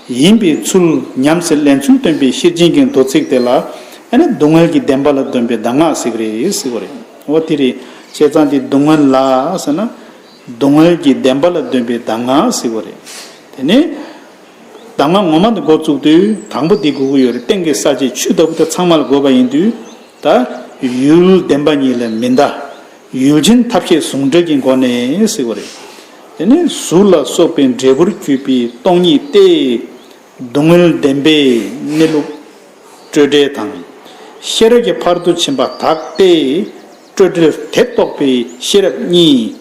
ཡིན་པའི་ཚུལ་ཉམས་སུ་ལེན་ཚུལ་སྟོན་པའི་ཤེར་ཕྱིན་གྱི་མདོ་ཚིག་དེ་ལ་ཨ་ནི་སྡུག་བསྔལ་གྱི་བདེན་པ་ལ་སྡོམ་པའི་གདམས་ངག་ཟེར་གྱི་རེད་ཟེར་བ་རེད། འོ་དེ་རེད། བྱས་ཙང་དེ་སྡུག་བསྔལ་ལ་ཟེར་ན། སྡུག་བསྔལ་གྱི་བདེན་པ་ལ་སྡོམ་པའི་གདམས་ངག་ཟེར་བ་རེད། དེ་ནས་གདམས་ངག་ངོ་མ་དེ་འགོ་བཙུགས་དུས་དང་པོ་འདི་དགོས་ཀྱི་ཡོད་རེད། རྟེན་གྱི་ས་བཅད་ཆོས་ལྟ་བུ་དེ་ཚང་མ་ལ་དགོས་པ་ཡིན་དུས། ད་ཡུལ་བདེན་པ་གཉིས་ལ་མི་འདའ། ཡུལ་ཅན་ཐབས་ཤེས་ཟུང་འབྲེལ་གྱི་སྒོ་ནས་ཟེར་བ་རེད། དེ་ནས་གཟུགས་ལ་སོགས་པའི་འབྲས་བུར་གྱུར་པའི་སྟོང་ཉིད་དེ། སྡུག་བསྔལ་བདེན་པའི་གནས་ལུགས་སྤྲོས་བྲལ་དང་། ཤེས་རབ་ཀྱི་ཕ་རོལ་ཏུ་ཕྱིན་པ་དག་སྟེ། སྤྲོས་བྲལ་དེ་རྟོགས་པའི་ཤེས་རབ་གཉིས།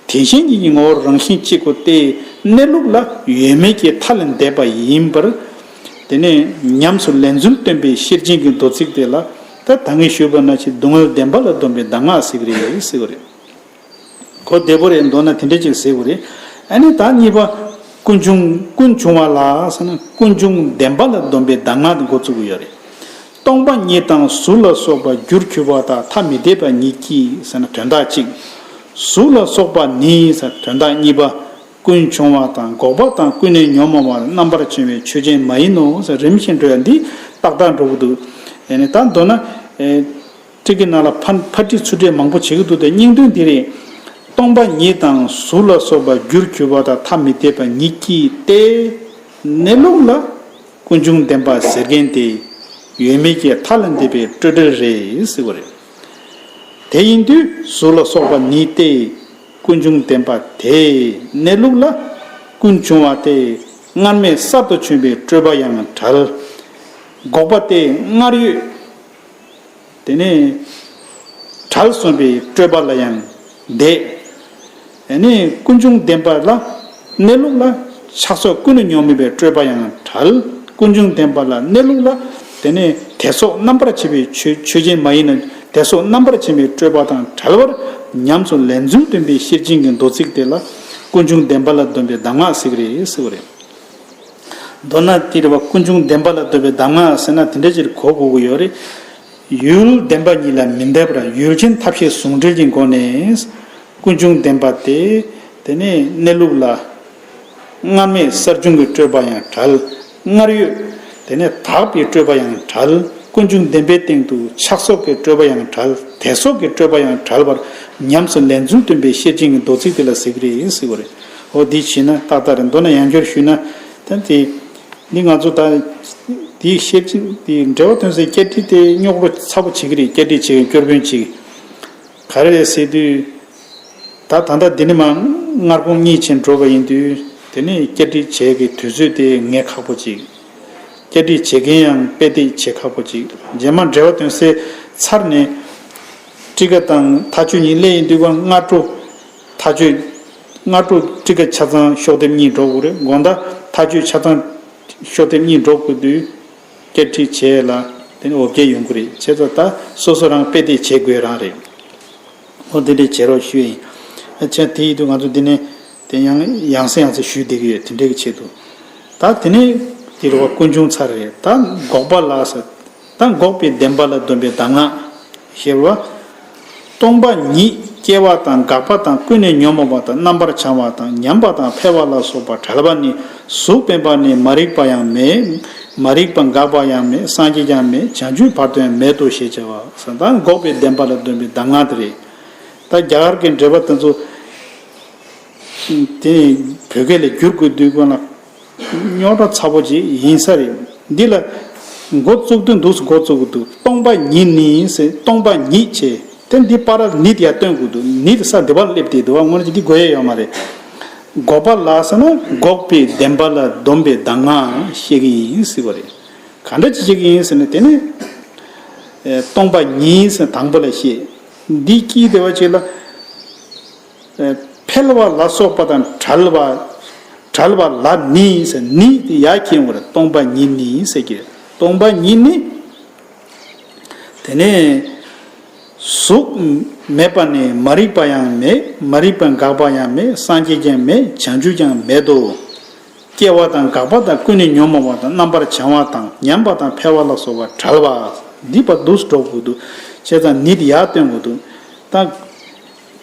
དེ་གཞན་གྱི་ངོ་བོར་རང་བཞིན་གཅིག་པུ་སྟེ། གནས་ལུགས་ལ་ཡོད་མེད་ཀྱི་མཐའ་ལས་འདས་པ་ཡིན་པར། དེ་ནས་ཉམས་སུ་ལེན་ཚུལ་སྟོན་པའི་ཤེར་ཕྱིན་གྱི་མདོ་ཚིག་དེ་ལ། ད་ད་ངས་ཞུས་པ་ནང་བཞིན་སྡུག་བསྔལ་བདེན་པ་ལ་སྡོམ་པའི་གདམས་ངག་ཟེར་གྱི་རེད་ཟེར་བ་རེད། གོ་བདེ་པོ་རེད། མདོར་ན་དེ་འདྲ་ཅིག་ཟེར་དགོས་རེད། ཨ་ནི་ད་གཉིས་པ། ཀུན་འབྱུང་ཀུན་འབྱུང་བ་ལ་ཟེར་ན། ཀུན་འབྱུང་བདེན་པ་ལ་སྡོམ་པའི་གདམས་ངག་འགོ་བཙུགས་ཀྱི་ཡོད་རེད། སྟོང་པ་ཉིད་དང་གཟུགས་ལ་སོགས་པ་རྒྱུར་གྱུར་པ་དག་ཐ་མི་དད་པ་ཉིད་ཀྱིས་ཟེར་ན་དོན་དག་གཅིག་གཟུགས་ལ་སོགས་པ་ནི་ཟེར་དོན་དག་གཉིས་པ། ཀུན་འབྱུང་བ་དང་འགོག་པ་དང་ཀུན་ནས་ཉོན་མོངས་པ་རྣམ་པར་བྱང་བའི་ཆོས་ཅན་མ་ཡིན་ནོ་ཟེར་རིམ་བཞིན་འགྲོ་ཡ་འདི་ཏག་ཏག་འགྲོ་གི་འདུག་ཨ་ནི་ད་མདོར་ན། ཨེ། ཊཱི་ཀའི་ནང་ལ་ཕ་ཕར་བྲིས་ཚུར་བྲིས་མང་པོ་བྱེད་ཀྱི་འདུག་དེ་སྙིང་དོན་འདི་རེད། སྟོང་པ་ཉིད་དང་གཟུགས་ལ་སོགས་པ་རྒྱུར་གྱུར་པ་དག་ཐ་མི་དད་པ་ཉིད་ཀྱིས་ཏེ། གནས་ལུགས་ལ་ཀུན་འབྱུང་བདེན་པ་ཟེར་མཁན་དེ་ཡོད་མེད་ཀྱི་མཐའ་ལས་འདས་པའི་སྤྲོས་བྲལ་རེད་ཟེར་བ་རེད། དེ་ཡིན་དུས་གཟུགས་ལ་སོགས་པ་ནི་སྟེ། ཀུན་འབྱུང་བདེན་པ་དེ་གནས་ལུགས་ལ་ཀུན་འབྱུང་བ་སྟེ། སྔར་མེད་གསར་དུ་བྱུང་བའི་སྤྲོས་པ་ཡང་བྲལ། འགོག་པ་སྟེ་སྔར་ཡོད། དེ་ནས་བྲལ་སོང་བའི་སྤྲོས་པ་ལ་ཡང་འདས། དེ་ནས་ཀུན་འབྱུང་བདེན་པ་ལ་གནས་ལུགས་ལ་ཆགས་སོགས་ཀུན་ནས་ཉོན་མོངས་པའི་སྤྲོས་པ་ཡང་བྲལ། ཀུན་འབྱུང་བདེན་པ་ལ་གནས་ལུགས་ལ་དེ་ནས་དད་སོགས་རྣམ་པར་བྱེད་པའི་ཆོས་ཆོས་ཅན་མ་ཡིན་ན། དད་སོགས་རྣམ་པར་བྱེད་པའི་སྤྲོས་པ་དང་བྲལ་བར་ཉམས་སུ་ལེན་ཚུལ་སྟོན་པའི་ཤེར་ཕྱིན་གྱི་མདོ་ཚིག་དེ་ལ་ཀུན་འབྱུང་བདེན་པ་ལ་སྡོམ་པའི་གདམས་ངག་ཟེར་གྱི་རེད་ཟེར་བ་རེད། མདོར་ན་དེ་རེད་བ། ཀུན་འབྱུང་བདེན་པ་ལ་སྡོམ་པའི་གདམས་ངག་ཟེར་ན་དེ་འདྲ་ཅིག་གོ་དགོས་ཀྱི་ཡོད་རེད། ཡུལ་བདེན་པ་ཉིད་ལ་མི་འདད་པར་ཡུལ་ཅན་ཐབས་ཤེས་ཟུང་འབྲེལ་གྱི་སྒོ་ནས། ཀུན་འབྱུང་བདེན་པ་སྟེ། དེ་ནས་གནས་ལུགས་ལ། སྔར་མེད་གསར་བྱུང་གི་སྤྲོས་པ་ཡང་བྲལ། སྔར་ཡོད། དེ་ནས་དག་པའི་སྤྲོས་པ་ཡང་བྲལ། ཀུན་འབྱུང་བདེན་པའི་སྟེང་དུ་ཆགས་སོགས་ཀྱི་སྤྲོས་པ་ཡང་བྲལ། དད་སོགས་ཀྱི་སྤྲོས་པ་ཡང་བྲལ་བར་ཉམས་སུ་ལེན་ཚུལ་སྟོན་པའི་ཤེར་ཕྱིན་གྱི་མདོ་ཚིག་དེ་ལ་ཟེར་གྱི་རེད་ཟེར་བ་རེད། འོ་འདི་བྱས་ན་ཏག་ཏག་རེད། མདོར་ན་ཡང་བསྐྱར་ཞུས་ན། ད་དེ། འདི་ང་ཚོ་ད། དེའི་ཤེར་ཕྱིན་དེའི་འགྲེལ་པ་སྟོན་སའི་བསྐྱར་བྲིས་དེ་རྙོག་དྲ་ཚ་པོ་བྱེད་ཀྱི་རེད། བསྐྱར་བྲིས་བྱེད་མཁན་སྐྱོར་དཔོན་ཅིག་ག་རེ་རེད་ཟེར་དུས། ད་ད་ལྟ་འདི་ནས་མར་སྔ་དགོང་གཉིད་ཆེན་འགྲོ་བ་ཡིན་དུས། དེ་ནས་བསྐྱར་བྲིས་བྱེད་ཀྱི་དུས་ཚོད་དེ་ངས་ཁག་པོ་ཅིག་བསྐྱར་བྲིས་བྱེད་མཁན་ཡང་དཔེ་དེབ་བྱེད་ཁག་པོ་ཅིག་རྗེས་མ་འགྲེལ་པ་སྟོན་སའི་ཚར་ནས། ཊཱི་ཀ་དང་མཐའ་དཔྱོད་གཉིས་སླེབས་ཡིན་དུས་སྒང་སྔ་དྲོ། མཐའ་དཔྱོད། སྔ་དྲོ་ཊཱི་ཀ་ཆ་ཚང་ཤོག་ལྡེབ་གཉིས་འགྲོ་དགོས་རེད། དགོང་དག་མཐའ་དཔྱོད་ཆ་ཚང་ཤོག་ལྡེབ་གཉིས་འགྲོ་དགོས་དུས། བསྐྱར་བྲིས་བྱས་ལ་དེ་ནི་འོ་བརྒྱལ་ཡོང་གི་རེད། བྱས་ཙང་ད་སོ་སོ་རང་དཔེ་དེབ་བྱེད་དགོས་རང་རེད། འོ་དེ་འདྲས་བྱེད་རོགས་ཞུ་ཡིན། ཨ་ཅག་དེ་ཡིན་དུས་ང་ཚོ་འདི་ནས་དེ་ཡང་ཡང་སེ་ཡང་སེ་ཞུས་བསྡད་ཀྱི་ཡོད། དེ་འདྲའི་གི་ཆེད་དུ། ད་དེ་ནས་དེ་རེད་བ། ཀུན་འབྱུང་ཚར་རེད། ད་འགོག་པ་ལ་ཟེར། ད་འགོག་པའི་བདེན་པ་ལ་སྡོམ་པའི་གདམས་ངག་ཞེས་པ། སྟོང་པ་ཉིད་སྐྱེ་བ་དང་འགག་པ་དང་ཀུན་ནས་ཉོན་མོངས་པ་དང་རྣམ་པར་བྱང་བ་དང་ཉམས་པ་དང་འཕེལ་བ་ལ་སོགས་པ་བྲལ་བ་ནི། གཟུགས་མེད་པ་ནས་མ་རིག་པ་ཡང་མེད། མ་རིག་པ་འགག་པ་ཡང་མེད། སངས་རྒྱས་ཀྱང་མེད། བྱང་ཆུབ་བར་དུ་ཡང་མེད་དོ་ཞེས་བྱ་བ། ད་འགོག་པའི་བདེན་པ་ལ་སྡོམ་པའི་གདམས་ངག་དེ་རེད། ད་རྒྱ་གར་གྱི་འགྲེལ་པ་དེ་ཚོ། དེ་བོད་སྐད་ལ་བསྒྱུར་དགོས་དུས་སྒང་ལ། རྙོག་དྲ་ཚ་པོ་ཅིག་ཡིན་ས་རེད། འདི་ལ་འགོ་བཙུགས་དུས་འདུག་སེ་འགོ་བཙུགས་དགོས་འདུག་སྟོང་པ་ཉིད་ནི་ཟེར། སྟོང་པ་ཉིད་བྱས། དེ་འདི་བར་ལ་ནི་དེ་ཡང་སྟོན་དགོས་འདུག་ནི་དེ་ས་འདི་བར་སླེབས་བསྡད་འདུག་བ། དངོས་གནས་འདི་དགོས་ཡ་ཡོད་མ་རེད། འགོག་པ་ལ་ཟེར་ན་འགོག་པའི་བདེན་པ་ལ་སྡོམ་པའི་གདམས་ངག་བཤད་ཀྱི་ཡིན་ཟེར་བ་རེད། ག་འདྲ་ཅིག་བཤད་ཀྱི་ཡིན་ཟེར་ན། དེ་ནི། ཨེ། སྟོང་པ་ཉིད་ཟེར་དང་པོ་ལ་བཤད། འདི་དཀྱིལ་དེ་བ་ཅིག་ལ། འཕེལ་བ་ལ་སོགས་པ་དང་བྲལ་བ། བྲལ་བ་ལ་ནི་ཟེར། ནི་དེ་ཡར་འཁྱེར་ཡོང་བ་རེད། སྟོང་པ་ཉིད་ནི་ཟེར་གྱི། སྟོང་པ་ཉིད་ནི། དེ་ནས་གཟུགས་མེད་པ་ནས་མ་རིག་པ་ཡང་མེད། མ་རིག་པ་འགག་པ་ཡང་མེད། སངས་རྒྱས་ཀྱང་མེད། བྱང་ཆུབ་ཀྱང་མེད་དོ། སྐྱེ་བ་དང་འགག་པ་དང་ཀུན་ནས་ཉོན་མོངས་པ་དང་རྣམ་པར་བྱང་བ་དང་ཉམས་པ་དང་འཕེལ་བ་ལ་སོགས་པ་བྲལ་བ། འདི་བར་འདུག་སེ་འགྲོ་དགོས་འདུག་བྱས་ཙང་ནི་དེ་ཡར་སྟོན་དགོས་འདུག་ད།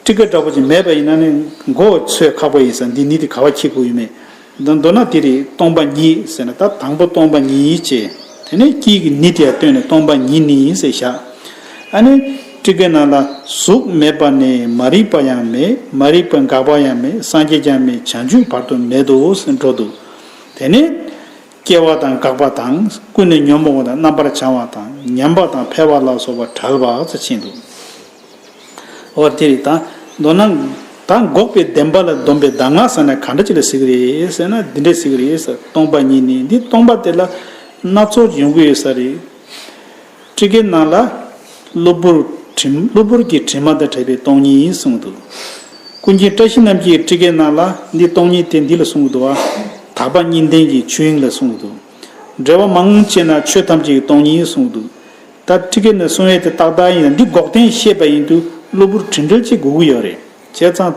ཊཱི་ཀ་འདྲ་པོ་ཅིག་མེད་པ་ཡིན་ན་ནི་མགོ་ཚོས་ཁག་པོ་ཡིན་ཙང་འདི་ནི་དེ་ག་བ་འཁྱེར་དགོས་ཡོད་མེད། ད་མདོར་ན་དེ་རེད། སྟོང་པ་ཉིད་ཟེར་ན་ད་དང་པོ་སྟོང་པ་ཉིད་བྱས། དེ་ནས་དཀྱིལ་གྱི་ནི་དེ་ཡར་བཏོན་ནས་སྟོང་པ་ཉིད་ནི་ཟེར་བཞག་ཨ་ནི་ཊཱི་ཀའི་ནང་ལ་གཟུགས་མེད་པ་ནས་མ་རིག་པ་ཡང་མེད། མ་རིག་པ་འགག་པ་ཡང་མེད། སངས་རྒྱས་ཀྱང་མེད། བྱང་ཆུབ་བར་དུ་མེད་དོ་ཟེར་འགྲོ་འདུག་དེ་ནས། སྐྱེ་བ་དང་འགག་པ་དང་ཀུན་ནས་ཉོན་མོངས་པ་དང་རྣམ་པར་བྱང་བ་དང་ཉམས་པ་དང་འཕེལ་བ་ལ་སོགས་པ་བྲལ་བ་ཟེར་ཕྱིན་འདུག་འོ་དེ་རེད། ད་མདོར་ན་ ད་འགོག་པའི་བདེན་པ་ལ་སྡོམ་པའི་གདམས་ངག་ཟེར་ན་ག་འདྲ་ཅིག་ལ་ཟེར་གི་རེད་ཟེར་ན། འདི་འདྲ་ཟེར་གི་རེད་ཟེར། སྟོང་པ་ཉིད་ནི། འདི་སྟོང་པ་དེ་ལ་སྣ་ཚོགས་ཡོང་གི་ཡོད་ས་རེད། ཊཱི་ཀའི་ནང་ལ་གློ་བུར་དྲི། གློ་བུར་གྱི་དྲི་མ་དང་བྲལ་བའི་སྟོང་ཉིད་གསུངས་འདུག། ཀུན་མཁྱེན་བཀྲ་ཤིས་རྣམ་རྒྱལ་གྱི་ཊཱི་ཀའི་ནང་ལ་འདི་སྟོང་ཉིད་དེ་འདི་ལ་གསུངས་འདུག་བ། དག་པ་གཉིས་ལྡན་གྱི་ཆོས་དབྱིངས་ལ་གསུངས་འདུག། འགྲེལ་པ་མང་ཆེ་ན་ཆོས་ཐམས་ཅད་ཀྱི་སྟོང་ཉིད་གསུངས་འདུག། ད་ཊཱི་ཀའི་ནང་གསུང་ཡས་དེ་ཏག་ཏག་ཡིན་ན། འདི་འགོག་བདེན་བཤད་པ་ཡིན་དུས་གློ་བུར་དྲི་འབྲེལ་གྱི་དགོས་ཀྱི་ཡོད་རེད། བྱས་ཙང་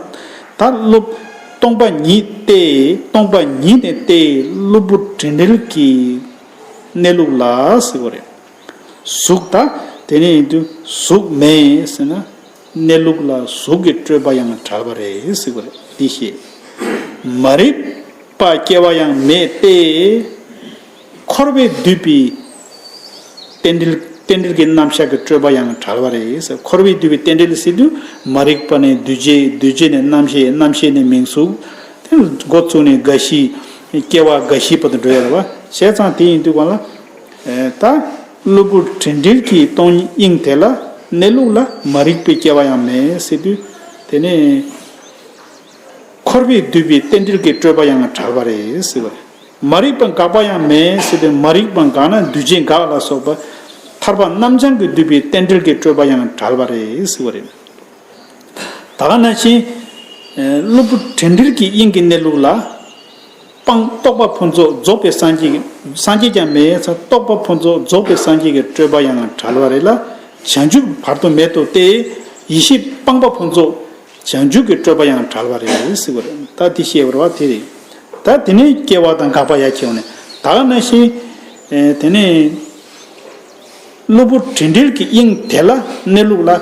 ད་གློ། སྟོང་པ་ཉིད་སྟེ། སྟོང་པ་ཉིད་ནི་སྟེ་གློ་བུར་དྲི་འབྲེལ་གྱི་གནས་ལུགས་ལ་ཟེར་བ་རེད། གཟུགས་ད་དེ་ནས་ཡིན་དུས་གཟུགས་མེད་ཟེར་ན། གནས་ལུགས་ལ་གཟུགས་ཀྱི་སྤྲོས་པ་ཡང་བྲལ་བ་རེད་ཟེར་བ་རེད། འདི་ཤེས། མ་རིག་པ་སྐྱེ་བ་ཡང་མེད་དེ། འཁོར་བས་བསྡུས་པའི་རྟེན་འབྲེལ། རྟེན་འབྲེལ་གྱི་རྣམ་གཞག་གི་སྤྲོས་པ་ཡང་བྲལ་བ་རེད་ཟེར། འཁོར་བས་བསྡུས་པའི་རྟེན་འབྲེལ་ཟེར་དུས་མ་རིག་པ་ནས་འདུས་བྱས། འདུས་བྱས་ནས་རྣམ་ཤེས། རྣམ་ཤེས་ནས་མིང་གཟུགས། དེ་འགོ་བཙུགས་ནས་རྒ་ཤི། སྐྱེ་བ་རྒ་ཤི་བར་དུ་འགྲོ་ཡ་རེད་བ། བྱས་ཙང་དེ་ཡིན་དུས་གང་ལ། ད་གློ་བུར་དྲི་འབྲེལ་གྱི་སྟོང་དབྱིངས་དེ་ལ་གནས་ལུགས་ལ་མ་རིག་པའི་སྐྱེ་བ་ཡང་མེད་ཟེར་དུས། དེ་ནས་འཁོར་བས་བསྡུས་པའི་རྟེན་འབྲེལ་གྱི་སྤྲོས་པ་ཡང་བྲལ་བ་རེད་ཟེར་བ་རེད། མ་རིག་པ་འགག་པ་ཡང་མེད་ཟེར་དུས། མ་རིག་པ་འགག་ན་འདུས་བྱས་འགག་ལ་སོགས་པ་ཐར་པ་རྣམ་བྱང་གིས་བསྡུས་པའི་རྟེན་འབྲེལ་གྱི་སྤྲོས་པ་ཡང་བྲལ་བ་རེད་ཟེར་བ་རེད། ད་ག་ནང་བཞིན་གློ་བུར་དྲི་འབྲེལ་གྱི་དབྱིངས་ཀྱི་གནས་ལུགས་ལ། སྤང་། རྟོག་པ་ཕུན་ཚོགས་རྫོགས་པའི་སངས་རྒྱས་ཀྱི། སངས་རྒྱས་ཀྱང་མེད་ཚེ་རྟོག་པ་ཕུན་ཚོགས་རྫོགས་པའི་སངས་རྒྱས་ཀྱི་སྤྲོས་པ་ཡང་བྲལ་བ་རེད་ལ། བྱང་ཆུབ་བར་དུ་མེད་དོ་སྟེ། ཡེ་ཤེས་སྤངས་པ་ཕུན་ཚོགས་བྱང་ཆུབ་ཀྱི་སྤྲོས་པ་ཡང་བྲལ་བ་རེད་ཟེར་བ་རེད། ད་འདི་བཤད་པ་རེད་བ། དེ་རེད། ད་དེ་ནས་སྐྱེ་བ་དང་འགག་པ་ཡར་ཁྱེར་ནས། ད་ག་ནང་བཞིན་དེ་ནས། གློ་བུར་དྲི་འབྲེལ་གྱི་དབྱིངས་དེ་ལ་གནས་ལུགས་ལ།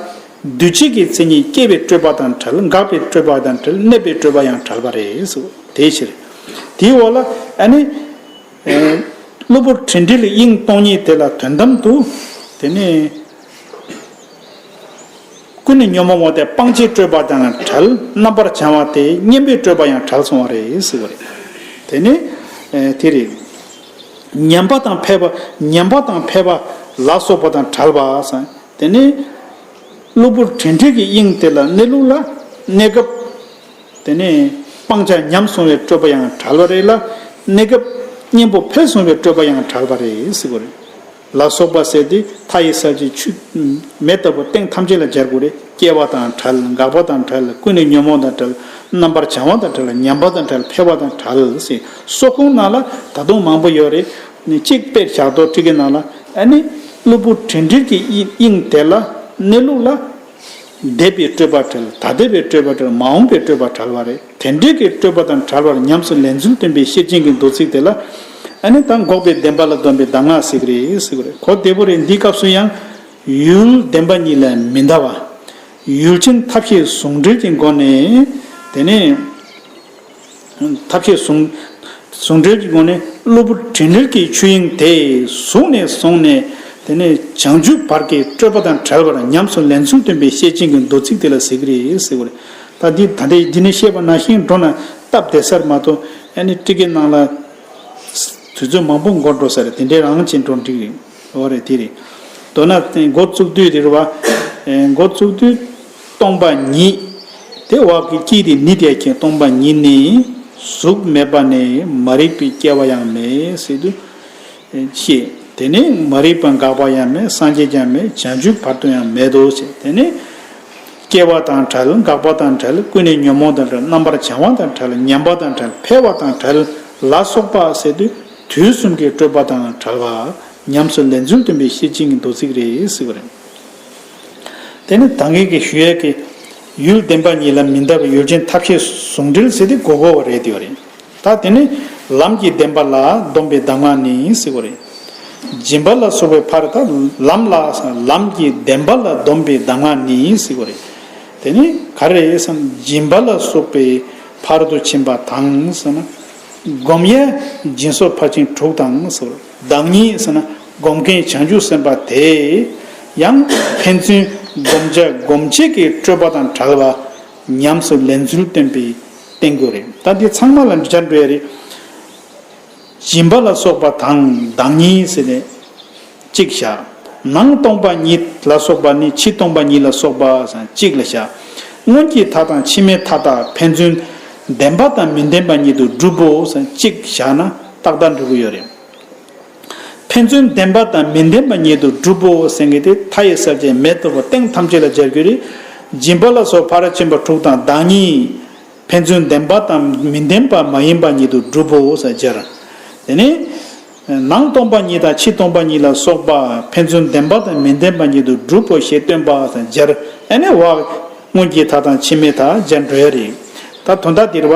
འདུས་བྱས་ཀྱི་མཚན་ཉིད་སྐྱེ་བའི་སྤྲོས་པ་དང་བྲལ། འགག་པའི་སྤྲོས་པ་དང་བྲལ། གནས་པའི་སྤྲོས་པ་ཡང་བྲལ་བ་རེད་ཟེར། དེའི་ཕྱིར། དེའི་འོག་ལ་ཨ་ནི། གློ་བུར་དྲི་འབྲེལ་དབྱིངས་སྟོང་ཉིད་དེ་ལ་དོན་དམ་དུ། དེ་ནས་ཀུན་ནས་ཉོན་མོངས་པ་དེ་སྤང་བྱའི་སྤྲོས་པ་དང་བྲལ། རྣམ་པར་བྱང་བ་དེ་གཉེན་པོའི་སྤྲོས་པ་ཡང་བྲལ་སོང་བ་རེད་ཟེར་བ་རེད། དེ་ནས་དེ་རེད། ཉམས་པ་དང་ཕལ་པ། ཉམས་པ་དང་ཕལ་པ་ལ་སོགས་པ་དང་བྲལ་བ་ཟེར། དེ་ནས་གློ་བུར་དྲི་འབྲེལ་གྱི་དབྱིངས་དེ་ལ་གནས་ལུགས་ལ་གནས་སྐབས། དེ་ནས་སྤང་བྱ་ཉམས་སོང་བའི་སྤྲོས་པ་ཡང་བྲལ་བ་རེད་ལ། གནས་སྐབས་གཉེན་པོ་འཕེལ་སོང་བའི་སྤྲོས་པ་ཡང་བྲལ་བ་རེད་ཟེར་བ་རེད། ལ་སོགས་པ་ཟེར་དེ་མཐའ་ཡི་གསལ་བྱེད་ཆུ་མེ་ལྟ་བུ་སྟེང་ཐམས་ཅད་ལ་སྦྱར་དགོས་རེད། སྐྱེ་བ་དང་བྲལ། འགག་པ་དང་བྲལ། ཀུན་ནས་ཉོན་མོངས་དང་བྲལ། རྣམ་པར་བྱང་བ་དང་བྲལ། ཉམས་པ་དང་བྲལ། ཕལ་པ་དང་བྲལ་ཟེར། སོགས་ཁོངས་ནང་ལ་ད་དུང་མང་པོ་ཡོད་རེད། ནི་གཅིག་དཔེར་བཞག་ཐོག་ཊཱི་ཀའི་ནང་ལ་ཨ་ནི་གློ་བུར་དྲི་འབྲེལ་གྱི་དབྱིངས་དེ་ལ་གནས་ལུགས་ལ། འདས་པའི་སྤྲོས་པ་བྲལ། ད་ལྟ་བའི་སྤྲོས་པ་བྲལ། མ་འོངས་པའི་སྤྲོས་པ་བྲལ་བ་རེད། དེ་འདྲའི་གི་སྤྲོས་པ་དང་བྲལ་བར་ཉམས་སུ་ལེན་ཚུལ་སྟོན་པའི་ཤེར་ཕྱིན་གྱི་མདོ་ཚིག་དེ་ལ། ཨ་ནི་ད་འགོག་པའི་བདེན་པ་ལ་སྡོམ་པའི་གདམས་ངག་ཟེར་གི་རེད་ཟེར་གི་རེད། གོ་བདེ་པོ་རེད། འདིའི་སྐབས་སུ་ཡང་ཡུལ་བདེན་པ་གཉིས་ལ་མི་འདའ་བ། ཡུལ་ཅན་ཐབས་ཤེས་ཟུང་འབྲེལ་གྱི་སྒོ་ནས། དེ་ནས། ཐབས་ཤེས་ཟུང་། ཟུང་འབྲེལ་གྱི་སྒོ་ནས་གློ་བུར་དྲི་འབྲེལ་གྱི་ཆོས་དབྱིངས་དེ་གཟུགས་ནས་བཟུང་ནས། དེ་ནས་བྱང་ཆུབ་བར་གྱི་སྤྲོས་པ་དང་བྲལ་བར་ཉམས་སུ་ལེན་ཚུལ་སྟོན་པའི་ཤེར་ཕྱིན་གྱི་མདོ་ཚིག་དེ་ལ་ཟེར་གི་རེད་ཟེར་བ་རེད། ད་འདི་ད་ལྟའི་འདི་ནས་བཤད་པ་ནང་བཞིན་འགྲོ་ན་སྟབས་བདེ་སར་མ་གཏོགས། ཨ་ནི་ཊཱི་ཀའི་ནང་ལ་དུས་ཚོད་མང་པོ་འགོར་འགྲོ་ས་རེད། དེ་འདྲའི་རང་བྱས་འགྲོ་འགྲིག་རེད། འོ་རེད། དེ་རེད། མདོར་ན་འགོ་བཙུགས་དུས་དེ་རེད་བ། འགོ་བཙུགས་དུས་སྟོང་པ་ཉིད། དེ་འོག་གི་དཀྱིལ་དེ་ནི་དེ་ཁྱེད། སྟོང་པ་ཉིད་ནི་གཟུགས་མེད་པ་ནས་མ་རིག་པའི་སྐྱེ་བ་ཡང་མེད་ཟེར་དུས་ཤེས། དེ་ནི་མ་རིག་པ་འགག་པ་ཡང་མེད། སངས་རྒྱས་ཀྱང་མེད། བྱང་ཆུབ་བར་དུ་ཡང་མེད་དོ་ཞེས། དེ་ནི་སྐྱེ་བ་དང་བྲལ། འགག་པ་དང་བྲལ། ཀུན་ནས་ཉོན་མོངས་དང་བྲལ། རྣམ་པར་བྱང་བ་དང་བྲལ། ཉམས་པ་དང་བྲལ། ཕལ་པ་དང་བྲལ་ལ་སོགས་པ་ཟེར་དུས་དུས་གསུམ་གྱི་སྤྲོས་པ་དང་བྲལ་བ། ཉམས་སུ་ལེན་ཚུལ་སྟོན་པའི་ཤེར་ཕྱིན་གྱི་མདོ་ཚིག་རེད་ཟེར་བ་རེད། དེ་ནི་ད་གིན་གྱི་ཞུ་ཡས་ཀྱི་ཡུལ་བདེན་པ་གཉིས་ལ་མི་འདའ་བའི་ཡུལ་ཅན་ཐབས་ཤེས་ཟུང་འབྲེལ་ཟེར་དེ་གོ་དགོས་པ་རེད་དེ་བ་རེད། ད་དེ་ནི་ལམ་གྱི་བདེན་པ་ལ་སྡོམ་པའི་གདམས་ངག་ནི་ཟེར་བ་རེད། སྦྱིན་པ་ལ་སོགས་པའི་ཕར། ད་ལམ་ལ་ལམ་གྱི་བདེན་པ་ལ་སྡོམ་པའི་གདམས་ངག་ནི་ཟེར་བ་རེད། དེ་ནི་ག་རེ་རེད་བསམ། སྦྱིན་པ་ལ་སོགས་པའི་ཕར་དུ་ཕྱིན་པ་དང་ཟེར་ན། སྒོམ་ཡས་སྦྱིན་སོགས་ཕར་ཕྱིན་དྲུག་དང་ཟེར། བདག་ཉིད་ཟེར་ན་སྒོམ་མཁན་བྱང་ཆུབ་སེམས་དཔའ་དེ་ཡང་ཕན་ཚུན་བསྒོམ་བྱ་སྒོམ་བྱེད་ཀྱི་སྤྲོས་པ་དང་བྲལ་བ་ཉམས་སུ་ལེན་ཚུལ་སྟོན་པའི་སྟོན་དགོས་རེད། ད་འདི་ཚང་མ་ལ་འབྲེལ་བ་འགྲོ་ཡ་རེད། སྦྱིན་པ་ལ་སོགས་པ་དང་བདག་ཉིད་ཟེར་ནས་གཅིག་བཞག། ནང་སྟོང་པ་ཉིད་ལ་སོགས་པ་ནི་ཕྱི་སྟོང་པ་ཉིད་ལ་སོགས་པ་ཟེར་གཅིག་ལ་བཞག། སྔོན་གྱི་མཐའ་དང་ཕྱི་མའི་མཐའ་དག་ཕན་ཚུན་བདེན་པ་དང་མི་བདེན་པ་ཉིད་དུ་གྲུབ་བོ་ཟེར་གཅིག་བཞག་ན་ཏག་ཏག་འགྲིག་གི་ཡོད་རེད། ཕན་ཚུན་བདེན་པ་དང་མི་བདེན་པ་ཉིད་དུ་གྲུབ་བོ་ཟེར་མཁན་དེ་མཐའ་ཡས་གསལ་བྱེད་མེ་ཏོག་པ་སྟེང་ཐམས་ཅད་ལ་སྦྱར་རྒྱུ་རེད། སྦྱིན་པ་ལ་སོགས་ཕ་རོལ་ཕྱིན་པ་དྲུག་དང་བདག་ཉིད་ཕན་ཚུན་བདེན་པ་དང་མི་བདེན་པ་མ་ཡིན་པ་ཉིད་དུ་གྲུབ་བོ་ཟེར་སྦྱར། དེ་ནས། ནང་སྟོང་པ་ཉིད་དང་ཕྱི་སྟོང་པ་ཉིད་ལ་སོགས་པ་ཕན་ཚུན་བདེན་པ་དང་མི་བདེན་པ་ཉིད་དུ་གྲུབ་བོ་ཞེས་སྟོན་པ་ཟེར་སྦྱར། ཨ་ནི་བ། སྔོན་གྱི་མཐའ་དང་ཕྱི་མའི་མཐའ་སྦྱར་འགྲོ་ཡ་རེད། ད་དོན་དག་འདིར་བ།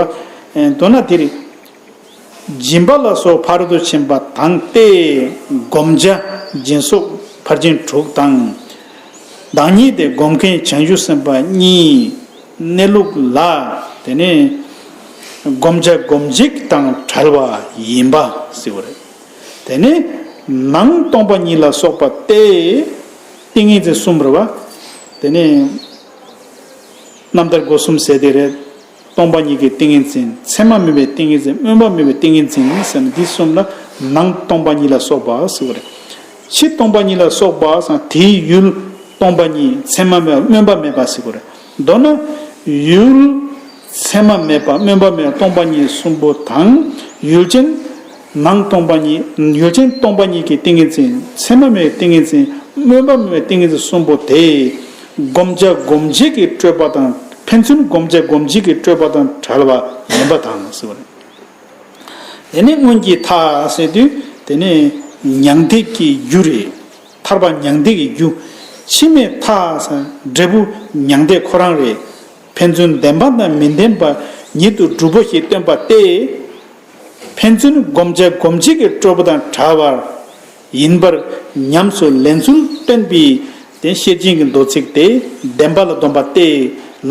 མདོར་ན་འདིར། སྦྱིན་པ་ལ་སོགས་ཕ་རོལ་ཏུ་ཕྱིན་པ་དང་སྟེ། བསྒོམ་བྱ་སྦྱིན་སོགས་ཕར་ཕྱིན་དྲུག་དང་། བདག་ཉིད་དེ་སྒོམ་མཁན་བྱང་ཆུབ་སེམས་དཔའ་གཉིས་གནས་ལུགས་ལ། དེ་ནས་བསྒོམ་བྱ་སྒོམ་བྱེད་དང་བྲལ་བ་ཡིན་པ་ཟེར་བ་རེད། དེ་ནས་ནང་སྟོང་པ་ཉིད་ལ་སོགས་པ་སྟེ། ཏིང་ངེ་འཛིན་གསུམ་རེད་བ། དེ་ནས། རྣམ་ཐར་སྒོ་གསུམ་ཟེར་དེ་རེད། སྟོང་པ་ཉིད་ཀྱི་ཏིང་ངེ་འཛིན། མཚན་མ་མེད་པའི་ཏིང་ངེ་འཛིན། སྨོན་པ་མེད་པའི་ཏིང་ངེ་འཛིན་ཟེར་ན་འདི་གསུམ་ལ་ནང་སྟོང་པ་ཉིད་ལ་སོགས་པ་ཟེར་བ་རེད། ཕྱི་སྟོང་པ་ཉིད་ལ་སོགས་པ་ཟེར་ན་དེའི་ཡུལ་སྟོང་པ་ཉིད། མཚན་མ་མེད་པ། སྨོན་པ་མེད་པ་ཟེར་བ་རེད། མདོར་ན་ཡུལ་མཚན་མ་མེད་པ། སྨོན་པ་མེད་པ། སྟོང་པ་ཉིད་གསུམ་པོ་དང་། ཡུལ་ཅན། ནང་སྟོང་པ་ཉིད། ཡུལ་ཅན་སྟོང་པ་ཉིད་ཀྱི་ཏིང་ངེ་འཛིན། མཚན་མ་མེད་པའི་ཏིང་ངེ་འཛིན། སྨོན་པ་མེད་པའི་ཏིང་ངེ་འཛིན་གསུམ་པོ་དེ། བསྒོམ་བྱ་སྒོམ་བྱེད་ཀྱི་སྤྲོས་པ་དང་། ཕན་ཚུན་བསྒོམ་བྱ་སྒོམ་བྱེད་ཀྱི་སྤྲོས་པ་དང་བྲལ་བ་ཡིན་པ་དང་ཟེར་བ་རེད། དེ་ནས་སྔོན་གྱི་མཐའ་ཟེར་དུས་དེ་ནས་མྱང་འདས་ཀྱི་རྒྱུ་རེད། ཐར་པ་མྱང་འདས་ཀྱི་རྒྱུ། ཕྱི་མའི་མཐའ་ཟེར་འབྲས་བུ་མྱང་འདས་ཁོ་རང་རེད། ཕན་ཚུན་བདེན་པ་དང་མི་བདེན་པ་ཉིད་དུ་གྲུབ་པོ་ཞེས་སྟོན་པ་སྟེ། ཕན་ཚུན་བསྒོམ་བྱ་སྒོམ་བྱེད་ཀྱི་སྤྲོས་པ་དང་བྲལ་བ་ཡིན་པར་ཉམས་སུ་ལེན་ཚུལ་སྟོན་པའི་དེ་ཤེར་ཕྱིན་གྱི་མདོ་ཚིག་དེ་བདེན་པ་ལ་སྡོམ་པ་སྟེ།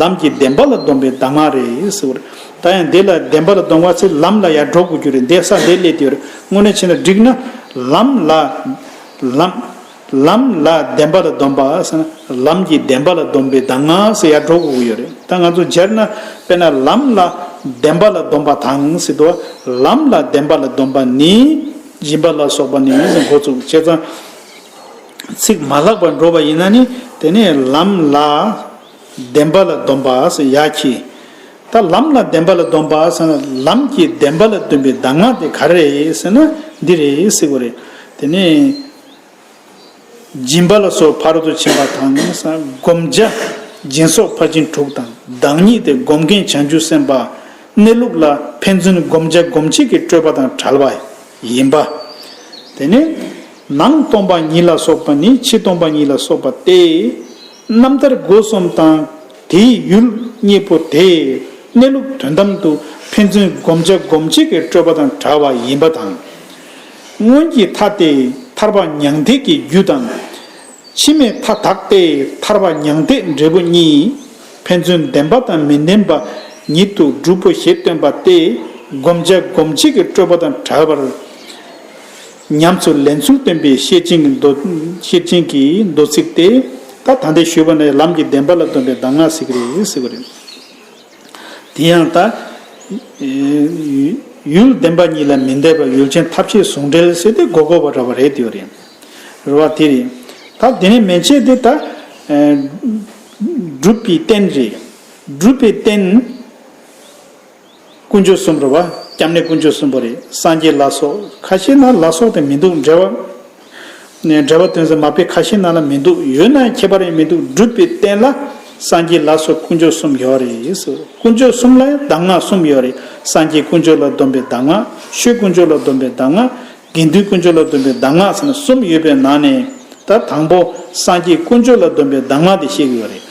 ལམ་གྱི་བདེན་པ་ལ་སྡོམ་པའི་གདམས་ངག་རེད་ཟེར་བ་རེད། ད་ཡང་འདི་ལ་བདེན་པ་ལ་སྡོམ་པ་ཚེ་ལམ་ལ་ཡར་འགྲོ་དགོས་རྒྱུ་རེད། འདི་ས་འདི་སླེབས་དེ་རེད། དངོས་གནས་བྱས་ན་འགྲིག་ན་ལམ་ལ། ལམ། ལམ་ལ་བདེན་པ་ལ་སྡོམ་པ་ཟེར་ན་ལམ་གྱི་བདེན་པ་ལ་སྡོམ་པའི་གདམས་ངག་ཟེར་ཡར་འགྲོ་དགོས་ཀྱི་ཡོད་རེད། ད་ང་ཚོ་སྦྱར་ན་དཔེར་ན་ལམ་ལ་བདེན་པ་ལ་སྡོམ་པ་དང་ཟེར་དུས་ལམ་ལ་བདེན་པ་ལ་སྡོམ་པ་ནི་སྦྱིན་པ་ལ་སོགས་པ་ནི་ཟེར་འགོ་བཙུགས། བྱས་ཙང་ཚིག་མ་ལྷག་པར་འགྲོ་བ་ཡིན་ན་ནི་དེ་ནས་ལམ་ལ་བདེན་པ་ལ་སྡོམ་པ་ཟེར་ཡར་གྱི། ད་ལམ་ལ་བདེན་པ་ལ་སྡོམ་པ་ཟེར་ན་ལམ་གྱི་བདེན་པ་ལ་སྡོམ་པའི་གདམས་ངག་དེ་ག་རེ་རེད་ཟེར་ན་འདི་རེད་ཟེར་དགོས་རེད། དེ་ནས། སྦྱིན་པ་ལ་སོགས་ཕ་རོལ་ཏུ་ཕྱིན་པ་དང་། བསྒོམ་བྱ་སྦྱིན་སོགས་ཕར་ཕྱིན་དྲུག་དང་། བདག་ཉིད་དེ་སྒོམ་མཁན་བྱང་ཆུབ་སེམས་དཔའ་གནས་ལུགས་ལ་ཕན་ཚུན་བསྒོམ་བྱ་སྒོམ་བྱེད་ཀྱི་སྤྲོས་པ་དང་བྲལ་བ་ཡིན་པ། དེ་ནས་ནང་སྟོང་པ་ཉིད་ལ་སོགས་པ་ནི་ཕྱི་སྟོང་པ་ཉིད་ལ་སོགས་པ་སྟེ། རྣམ་ཐར་སྒོ་གསུམ་དང་། དེའི་ཡུལ་གཉིས་པོ་དེ་གནས་ལུགས་དོན་དམ་དུ་ཕན་ཚུན་བསྒོམ་བྱ་སྒོམ་བྱེད་ཀྱི་སྤྲོས་པ་དང་བྲལ་བ་ཡིན་པ་དང་། སྔོན་གྱི་མཐའ་སྟེ་ཐར་པ་མྱང་འདས་ཀྱི་རྒྱུ་དང་། ཕྱི་མའི་མཐའ་དག་སྟེ་ཐར་པ་མྱང་འདས་འབྲས་བུ་གཉིས། ཕན་ཚུན་བདེན་པ་དང་མི་བདེན་པ་ཉིད་དུ་གྲུབ་པོ་ཞེས་སྟོན་པ་སྟེ། བསྒོམ་བྱ་སྒོམ་བྱེད་ཀྱི་སྤྲོས་པ་དང་བྲལ་བར། ཉམས་སུ་ལེན་ཚུལ་སྟོན་པའི་ཤེར་ཕྱིན་གྱི་མདོ། ཤེར་ཕྱིན་གྱི་མདོ་ཚིག་སྟེ། ད་ད་ལྟའི་ཞུས་པ་ནི་ལམ་གྱི་བདེན་པ་ལ་སྡོམ་པའི་གདམས་ངག་ཟེར་གྱི་རེད་ཟེར་གྱི་རེད། དེ་ཡང་ད། ཡུལ་བདེན་པ་གཉིས་ལ་མི་འཐད་པ་ཡུལ་ཅན་ཐབས་ཤེས་ཟུང་འབྲེལ་ཟེར་ཏེ་གོ་དགོས་པ་འདྲ་བ་རེད་དེ་རེད། རེད་བ་དེ་རེད། ད་དེ་ནི་མན་ཆད་དེ་ད། སྒྲུབ་པའི་རྟེན་རེད། སྒྲུབ་པའི་རྟེན། དཀོན་མཆོག་གསུམ་རེད་བ། སྐྱབས་གནས་དཀོན་མཆོག་གསུམ་པོ་རེད། སངས་རྒྱས་ལ་སོགས། ཁ་ཤས་ན་ལ་སོགས་དེ་མི་འདུག་འགྲེལ་པ། འགྲེལ་པ་དོན་ཚན་མ་དཔེ་ཁ་ཤས་ན་ལ་མི་འདུག་ཡོད་ན་ཁྱད་པར་ཡང་མི་འདུག་སྒྲུབ་པའི་རྟེན་ལ་སངས་རྒྱས་ལ་སོགས་དཀོན་མཆོག་གསུམ་ཡོད་རེད་ཟེར། དཀོན་མཆོག་གསུམ་ལ་ཡང་གདམས་ངག་གསུམ་ཡོད་རེད། སངས་རྒྱས་དཀོན་མཆོག་ལ་སྡོམ་པའི་གདམས་ངག་ཆོས་དཀོན་མཆོག་ལ་སྡོམ་པའི་གདམས་ངག་དགེ་འདུན་དཀོན་མཆོག་ལ་སྡོམ་པའི་གདམས་ངག་ཟེར་ན་གསུམ་ཡོད་པའི་ནང་ནས་ད་དང་པོ་སངས་རྒྱས་དཀོན་མཆོག་ལ་སྡོམ་པའི་གདམས་ངག་དེ་བཤད་ཀྱི་ཡོད་རེད།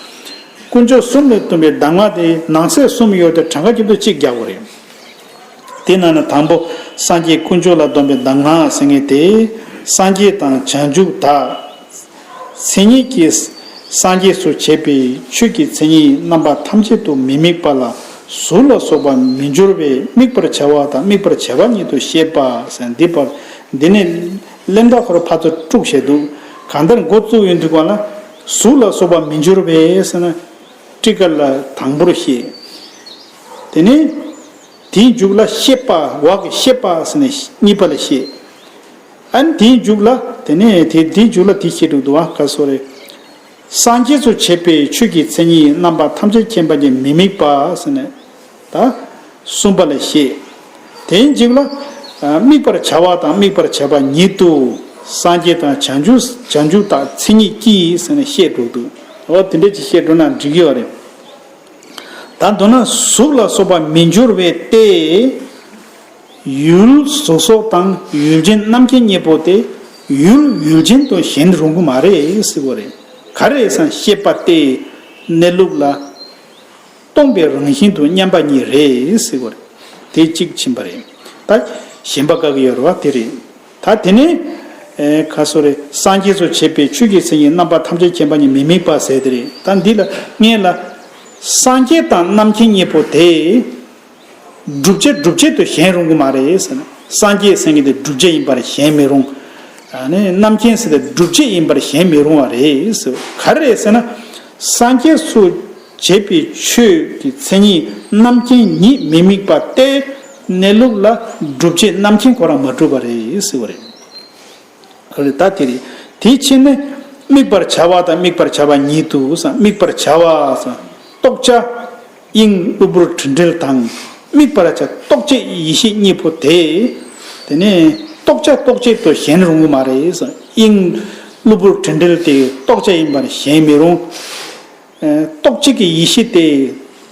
དཀོན་མཆོག་གསུམ་ལ་སྡོམ་པའི་གདམས་ངག་དེ་ནང་གསེས་གསུམ་ཡོད་དེ་གྲངས་ཀ་ཁྱེད་ཚོ་གཅིག་རྒྱག་དགོས་རེད། དེ་ནང་ནས་དང་པོ་སངས་རྒྱས་དཀོན་མཆོག་ལ་སྡོམ་པའི་གདམས་ངག་ཟེར་མཁན་དེ་སངས་རྒྱས་དང་བྱང་ཆུབ་དག་མཚན་ཉིད་ཀྱི་སངས་རྒྱས་སུ་བྱེད་པའི་ཆོས་ཀྱི་མཚན་ཉིད་རྣམ་པ་ཐམས་ཅད་དུ་མི་དམིགས་པ་ལ་གཟུགས་ལ་སོགས་པ་མི་འགྱུར་བས་དམིགས་པར་བྱ་བ་དང་དམིགས་པར་བྱ་བ་ཉིད་དུ་ཤེས་པ་ཟེར། འདི་པར་འདི་ནི་གླེན་ལྟ་ཁོ་ར་ཕར་ཚུར་དཀྲུགས་བྱས་འདུག་གང་ལྟར་འགོ་བཙུགས་ཡོང་དུས་ག་ལ་གཟུགས་ལ་སོགས་པ་མི་འགྱུར་བས་ཟེར་ན་ཊཱི་ཀ་ལ་དང་པོར་བཤད། དེ་ནས་དེའི་མཇུག་ལ་ཤེས་པ། བག་གི་ཤེས་པ་ཟེར་ནས་གཉིས་པ་ལ་བཤད། ཨ་ནི་དེའི་མཇུག་ལ་དེ་ནས་དེ་དེའི་མཇུག་ལ་དེ་བཤད་འདུག་འདུག་ཨ་ག་སོ་རེད། སངས་རྒྱས་སུ་བྱེད་པའི་ཆོས་ཀྱི་མཚན་ཉིད་རྣམ་པ་ཐམས་ཅད་མཁྱེན་པ་ཉིད་མི་དམིགས་པ་ཟེར་ནས་ད་གསུམ་པ་ལ་བཤད། དེའི་མཇུག་ལ་དམིགས་པར་བྱ་བ་དང་དམིགས་པར་བྱ་བ་ཉིད་དུ་སངས་རྒྱས་དང་བྱང་ཆུབ་བྱང་ཆུབ་དག་མཚན་ཉིད་ཀྱིས་ཟེར་ནས་བཤད་འགྲོ་འདུག་འོ་དེ་འདྲ་ཅིག་བཤད་འགྲོ་ན་འགྲིག་གི་ཡོད་རེད། ད་མདོར་ན་གཟུགས་ལ་སོགས་པ་མི་འགྱུར་བས་ཏེ། ཡུལ་གཟུགས་སོགས་དང་ཡུལ་ཅན་རྣམ་མཁྱེན་གཉིས་པོ་སྟེ། ཡུལ་ཡུལ་ཅན་དུ་ཞེན་རུང་གི་མ་རེད་ཟེར་བ་རེད། ག་རེ་ཟེར་ན་ཤེས་པ་སྟེ་གནས་ལུགས་ལ་སྟོང་པའི་རང་བཞིན་དུ་མཉམ་པ་ཉིད་རེད་ཟེར་བ་རེད། དེ་གཅིག་ཕྱིན་པ་རེད། ད་ཞེན་པ་དགག་གི་ཡོད་རེད་བ་དེ་རེད། ད་དེ་ནས་ཨེ་ག་སོ་རེད། སངས་རྒྱས་སུ་བྱེད་པའི་ཆོས་ཀྱི་མཚན་ཉིད་རྣམ་པ་ཐམས་ཅད་མཁྱེན་པ་ཉིད་མི་དམིགས་པ་ཟེར་དེ་རེད། ད་འདི་ལ་སྔོན་ལ་སངས་རྒྱས་དང་རྣམ་མཁྱེན་གཉིས་པོ་དེ། བསྒྲུབ་བྱ་བསྒྲུབ་བྱེད་དུ་ཞེན་རུང་གི་མ་རེད་ཟེར་ན། སངས་རྒྱས་ཟེར་མཁན་དེ་བསྒྲུབ་བྱ་ཡིན་པར་ཞེན་མི་རུང་། ཨ་ནི་རྣམ་མཁྱེན་ཟེར་དེ་བསྒྲུབ་བྱེད་ཡིན་པར་ཞེན་མི་རུང་བ་རེད་ཟེར། ག་རེ་རེད་ཟེར་ན། སངས་རྒྱས་སུ་བྱེད་པའི་ཆོས་ཀྱི་མཚན་ཉིད་རྣམ་མཁྱེན་ཉིད་མི་དམིགས་པ་སྟེ། གནས་ལུགས་ལ་བསྒྲུབ་བྱེད་རྣམ་མཁྱེན་ཁོ་རང་མ་གྲུབ་པ་རེད་ཟེར་བ་རེད། ཨ་ལས་ད་དེ་རེད། དེའི་ཕྱིར་ནི་དམིགས་པར་བྱ་བ་དང་དམིགས་པར་བྱ་བ་ཉིད་དུ་ཟེར། དམིགས་པར་བྱ་བ་ཟེར། རྟོགས་བྱ་དབྱིངས་གློ་བུར་དྲི་འབྲལ་དང་། དམིགས་པར་བྱ་རྟོགས་བྱེད་ཡེ་ཤེས་གཉིས་པོ་དེ། དེ་ནས་རྟོགས་བྱ་རྟོགས་བྱེད་དུ་ཞེན་རུང་གི་མ་རེད་ཟེར། དབྱིངས་གློ་བུར་དྲི་འབྲལ་དེ་རྟོགས་བྱ་ཡིན་པར་ཞེན་མི་རུང་། རྟོགས་བྱེད་ཀྱི་ཡེ་ཤེས་དེ་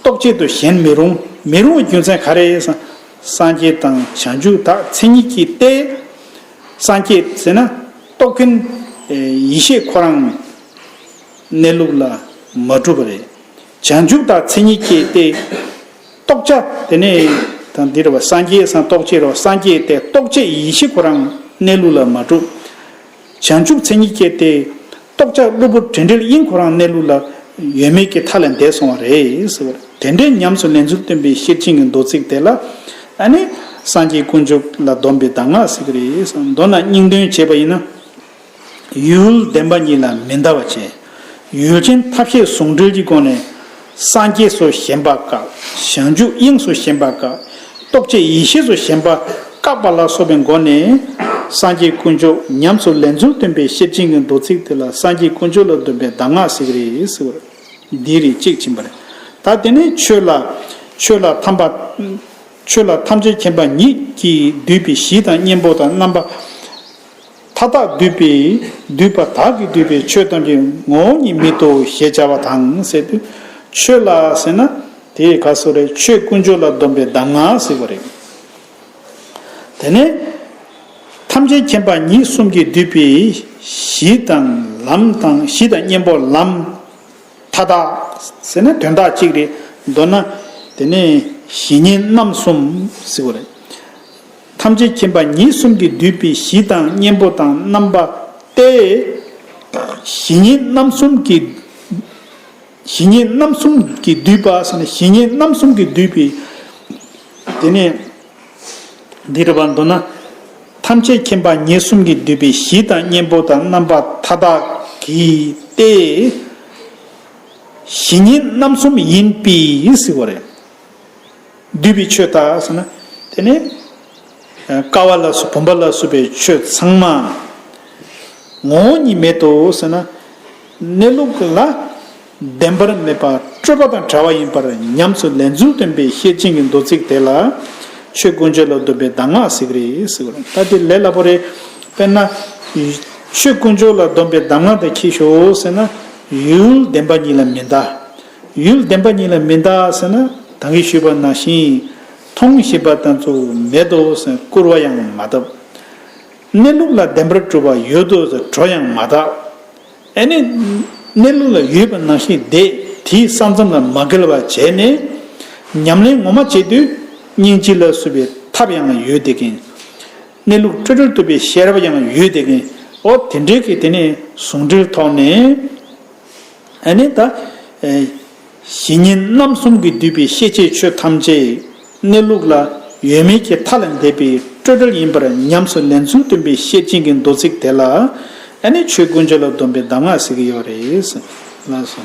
རྟོགས་བྱེད་དུ་ཞེན་མི་རུང་། མི་རུང་བའི་རྒྱུ་མཚན་ག་རེ་ཟེར། སངས་རྒྱས་དང་བྱང་ཆུབ་དག་མཚན་ཉིད་ཀྱིས་ཏེ། སངས་རྒྱས་ཟེར་ན་རྟོགས་མཁན་ཡེ་ཤེས་ཁོ་རང་གནས་ལུགས་ལ་མ་གྲུབ་པ་རེད། བྱང་ཆུབ་དག་མཚན་ཉིད་ཀྱིས་ཏེ། རྟོགས་བྱ་དེ་ནས་དང་འདི་རེད་བ། སངས་རྒྱས་སམ་རྟོགས་བྱེད་རེད་བ། སངས་རྒྱས་དེ་རྟོགས་བྱེད་ཡེ་ཤེས་ཁོ་རང་གནས་ལུགས་ལ་མ་གྲུབ། བྱང་ཆུབ་མཚན་ཉིད་ཀྱི་དེ། རྟོགས་བྱ་གློ་བུར་དྲི་འབྲལ་དབྱིངས་ཁོ་རང་གནས་ལུགས་ལ་ཡོད་མེད་ཀྱི་མཐའ་ལས་འདས་སོང་བ་རེད་ཟེར་བ་རེད། དེ་འདྲའི་ཉམས་སུ་ལེན་ཚུལ་སྟོན་པའི་ཤེར་ཕྱིན་གྱི་མདོ་ཚིག་དེ་ལ། ཨ་ནི། སངས་རྒྱས་དཀོན་མཆོག་ལ་སྡོམ་པའི་གདམས་ངག་ཟེར་གྱི་རེད། མདོར་ན་སྙིང་དོན་བྱས་པ་ཡིན་ན། ཡུལ་བདེན་པ་གཉིས་ལ་མི་འདའ་བ་བྱས། ཡུལ་ཅན་ཐབས་ཤེས་ཟུང་འབྲེལ་གྱི་སྒོ་ནས། སངས་རྒྱས་སུ་ཞེན་པ་བཀག། བྱང་ཆུབ་དབྱིངས་སུ་ཞེན་པ་བཀག། རྟོགས་བྱེད་ཡེ་ཤེས་སུ་ཞེན་པ་བཀག་པ་ལ་སོགས་པའི་སྒོ་ནས། སངས་རྒྱས་དཀོན་མཆོག་ཉམས་སུ་ལེན་ཚུལ་སྟོན་པའི་ཤེར་ཕྱིན་གྱི་མདོ་ཚིག་དེ་ལ་སངས་རྒྱས་དཀོན་མཆོག་ལ་སྡོམ་པའི་གདམས་ངག་ཟེར་གྱི་རེད་ཟེར་བ་རེད། འདི་རེད་གཅིག་ཕྱིན་པ་རེད། ད་དེ་ནས་ཆོས་ལ། ཆོས་ལ་ཐམས་པ། ཆོས་ལ་ཐམས་ཅད་མཁྱེན་པ་ཉིད་ཀྱིས་བསྡུས་པའི་གཞི་དང་གཉེན་པོ་དང་རྣམ་པ། མཐའ་དག་བསྡུས་པའི་བསྡུས་པ་དག་གིས་བསྡུས་པའི་ཆོས་ཐམས་ཅད་ངོ་བོ་ཉིད་མེད་དོ་ཞེས་བྱ་བ་དང་ཟེར་དུས། ཆོས་ལ་ཟེར་ན་དེ་ག་སོགས་རེད། ཆོས་དཀོན་མཆོག་ལ་སྡོམ་པའི་གདམས་ངག་ཟེར་བ་རེད། དེ་ནས་ཐམས་ཅད་མཁྱེན་པ་ཉིད་གསུམ་གྱིས་བསྡུས་པའི་གཞི་དང་ལམ་དང་གཞི་དང་གཉེན་པོ་ལམ། མཐའ་དག་ཟེར་ན་དོན་དག་གཅིག་རེད། མདོར་ན་དེ་ནས་གཞི་གཉེན་རྣམ་གསུམ་ཟེར་བ་རེད། ཐམས་ཅད་མཁྱེན་པ་ཉིད་གསུམ་གྱིས་བསྡུས་པའི་གཞི་དང་གཉེན་པོ་དང་རྣམ་པ་སྟེ། གཞི་གཉེན་རྣམ་གསུམ་གྱིས། གཞི་གཉེན་རྣམ་གསུམ་གྱིས་བསྡུས་པ་ཟེར་ན་གཞི་གཉེན་རྣམ་གསུམ་གྱིས་བསྡུས་པའི། དེ་ནས་འདི་རེད་པ། མདོར་ན་ཐམས་ཅད་མཁྱེན་པ་ཉིད་གསུམ་གྱིས་བསྡུས་པའི་གཞི་དང་གཉེན་པོ་དང་རྣམ་པ་མཐའ་དག་གིས་ཏེ། གཞི་གཉེན་རྣམ་གསུམ་ཡིན་པས་ཟེར་བ་རེད། བསྡུས་པའི་ཆོས་དག་ཟེར་ན། དེ་ནི། ཀ་བ་ལ་སོགས་བུམ་པ་ལ་སོགས་པའི་ཆོས་ཚང་མ། ངོ་བོ་ཉིད་མེད་དོ་ཟེར་ན། གནས་ལུགས་ལ་བདེན་པར་མེད་པ་སྤྲོས་པ་དང་བྲལ་བ་ཡིན་པར་ཉམས་སུ་ལེན་ཚུལ་སྟོན་པའི་ཤེར་ཕྱིན་གྱི་མདོ་ཚིག་དེ་ལ། ཆོས་དཀོན་མཆོག་ལ་སྡོམ་པའི་གདམས་ངག་ཟེར་གྱི་རེད་ཟེར་བ་རེད། ད་དེ་ལས་སླ་པོ་རེད། དཔེར་ན། ཆོས་དཀོན་མཆོག་ལ་སྡོམ་པའི་གདམས་ངག་དེ་ཁྱེར་ཤོག་ཟེར་ན། ཡུལ་བདེན་པ་གཉིས་ལ་མི་འདའ། ཡུལ་བདེན་པ་གཉིས་ལ་མི་འདའ་ཟེར་ན་ད་གིན་ཞུས་པ་ནང་བཞིན། མཐོང་བཞིན་པ་དེ་ཚོ་མེད་དོ་ཟེར་སྐུར་བ་ཡང་མ་བཏབ། གནས་ལུགས་ལ་བདེན་པར་གྲུབ་པ་ཡོད་དོ་ཟེར་གྲོ་ཡང་མ་བཏབ། ཨེ་ནི། གནས་ལུགས་ལ་ཡོད་པ་ནང་བཞིན་བསྡད། དེའི་ས་མཚམས་ལ་མ་འགལ་བ་བྱས་ནས། ཉམས་ལེན་ངོ་མ་བྱེད་དུས་སྙིང་རྗེ་ལ་སོགས་པའི་ཐབས་ཡང་ཡོད་བསྡད་མཁན། གནས་ལུགས་སྤྲོས་བྲལ་རྟོགས་པའི་ཤེས་རབ་ཡང་ཡོད་བསྡད་མཁན། འོ་དེ་འདྲའི་གི་དེ་ནས་ཟུང་འབྲེལ་ཐོག་ནས། ཨ་ནི་ད། ཨེ། གཞི་གཉེན་རྣམ་གསུམ་གྱིས་བསྡུས་པའི་ཤེས་བྱའི་ཆོས་ཐམས་ཅད་གནས་ལུགས་ལ་ཡོད་མེད་ཀྱི་མཐའ་ལས་འདས་པའི་སྤྲོས་བྲལ་ཡིན་པར་ཉམས་སུ་ལེན་ཚུལ་སྟོན་པའི་ཤེར་ཕྱིན་གྱི་མདོ་ཚིག་དེ་ལ། ཨ་ནི་ཆོས་དཀོན་མཆོག་ལ་སྡོམ་པའི་གདམས་ངག་ཟེར་གྱི་ཡོད་རེད། ལགས་སོ།